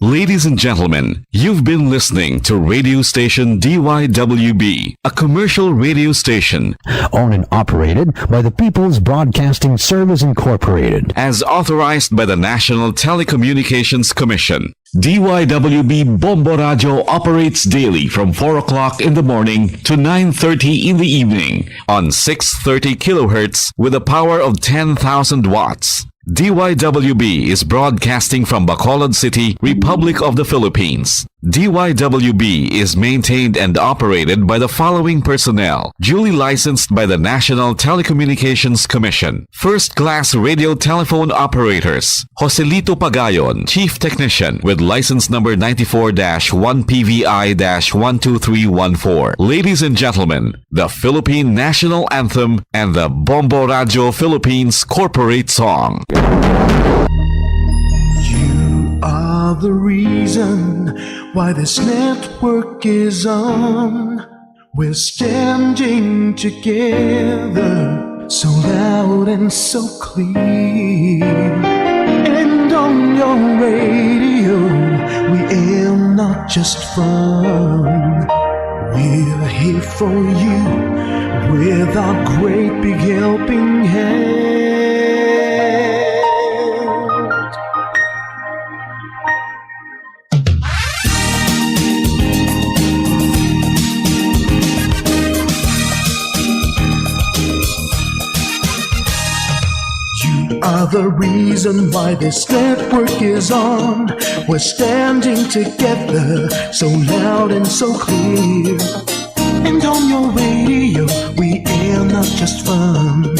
Ladies and gentlemen, you've been listening to radio station D Y W B, a commercial radio station owned and operated by the People's Broadcasting Service Incorporated, as authorized by the National Telecommunications Commission. D Y W B Bombo Radio operates daily from four o'clock in the morning to nine thirty in the evening on six thirty kilohertz with a power of ten thousand watts. D Y W B is broadcasting from Bacolod City, Republic of the Philippines. D Y W B is maintained and operated by the following personnel, duly licensed by the National Telecommunications Commission. First class radio telephone operators, Joselito Pagayon, Chief Technician, with license number ninety-four dash one P V I dash one two three one four. Ladies and gentlemen, the Philippine National Anthem and the Bombo Radio Philippines corporate song. You are the reason why this network is on. We're standing together, so loud and so clear. And on your radio, we aim not just fun. We're here for you with our great big helping hand. You are the reason why this network is on. We're standing together, so loud and so clear. And on your radio, we air not just fun.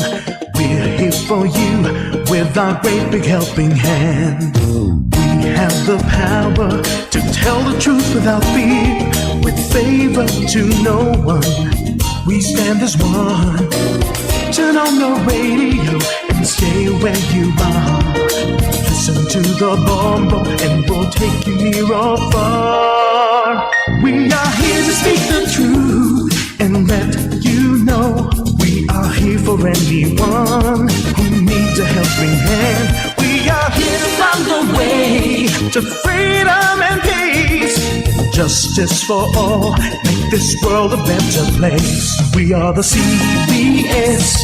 We're here for you with our great big helping hand. We have the power to tell the truth without fear, with favor to no one. We stand as one. Turn on the radio and stay where you are. Listen to the Bombo and we'll take you near or far. We are here to speak the truth and let you know we are here for anyone who needs a helping hand. We are here to find the way to freedom and peace. Justice for all, make this world a better place. We are the C B S,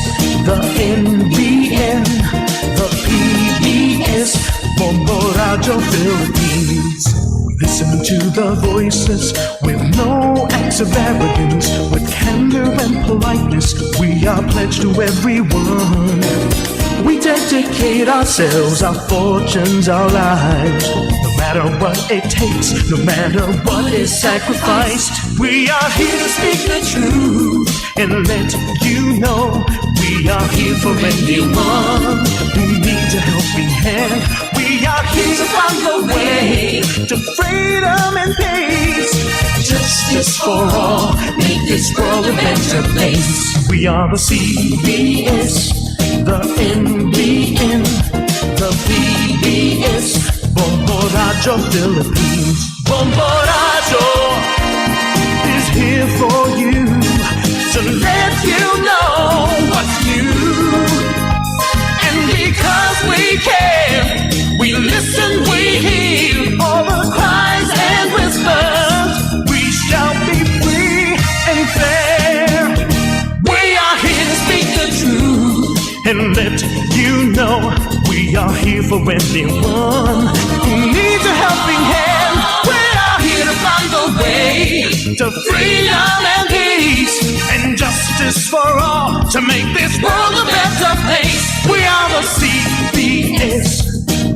the N B N, the P B S, Bombo Radio Philippines. Listen to the voices with no acts of arrogance, with candor and politeness. We are pledged to everyone. We dedicate ourselves, our fortunes, our lives. No matter what it takes, no matter what is sacrificed, we are here to speak the truth and let you know we are here for anyone who needs a helping hand. We are here to find the way to freedom and peace. Justice for all, make this world a better place. We are the C B S, the N B N, the P B S, Bombo Radio Philippines. Bombo Radio is here for you to let you know what's new. And because we care, we listen, we hear all the cries and whispers. We shall be free and fair. We are here to speak the truth and let you know we are here for anyone who needs a helping hand. We are here to find the way to freedom and peace and justice for all to make this world a better place. We are the C B S,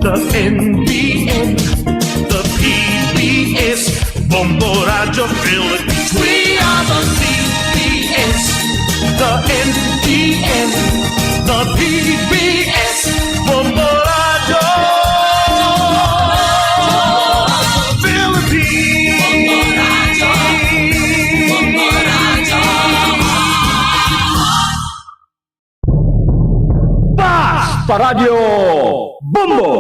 the N B N, the P B S, Bombo Radio Philippines. We are the C B S, the N B N, the P B S, Bombo Radio Philippines. Basta Radyo Bombo!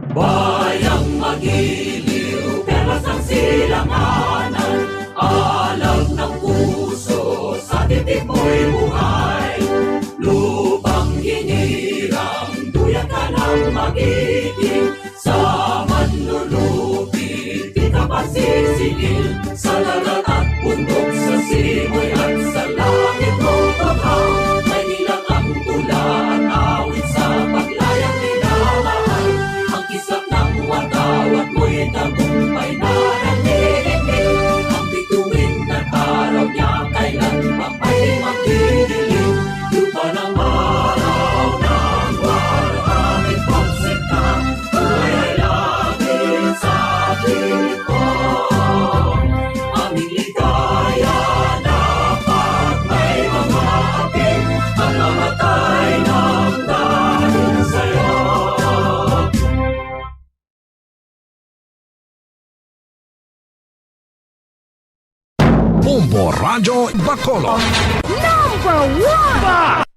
Bayang magiliw, perlas ang silanganan, alam ng puso, sa titimoy buhay. Lupang hinirang, duya ka ng magiting, sa manlulupit, di ka pasisingil, sa dagat at bundok, sa simoy at sa langit mo bahaw. Maynila ang tula at awit sa paglayang minamahal. Ang kislap ng watawat mo'y tagumpay na nanginginig. Ang bituin ng araw niya kailan pa pa'y magdidilim. Lupa ng araw ng walang ipagsikap, buhay ay langit sa piling ko. Aming ligaya dapat may mga api, ang mamatay nang dahil sa'yo. Bombo Radyo Bacolod. Number one!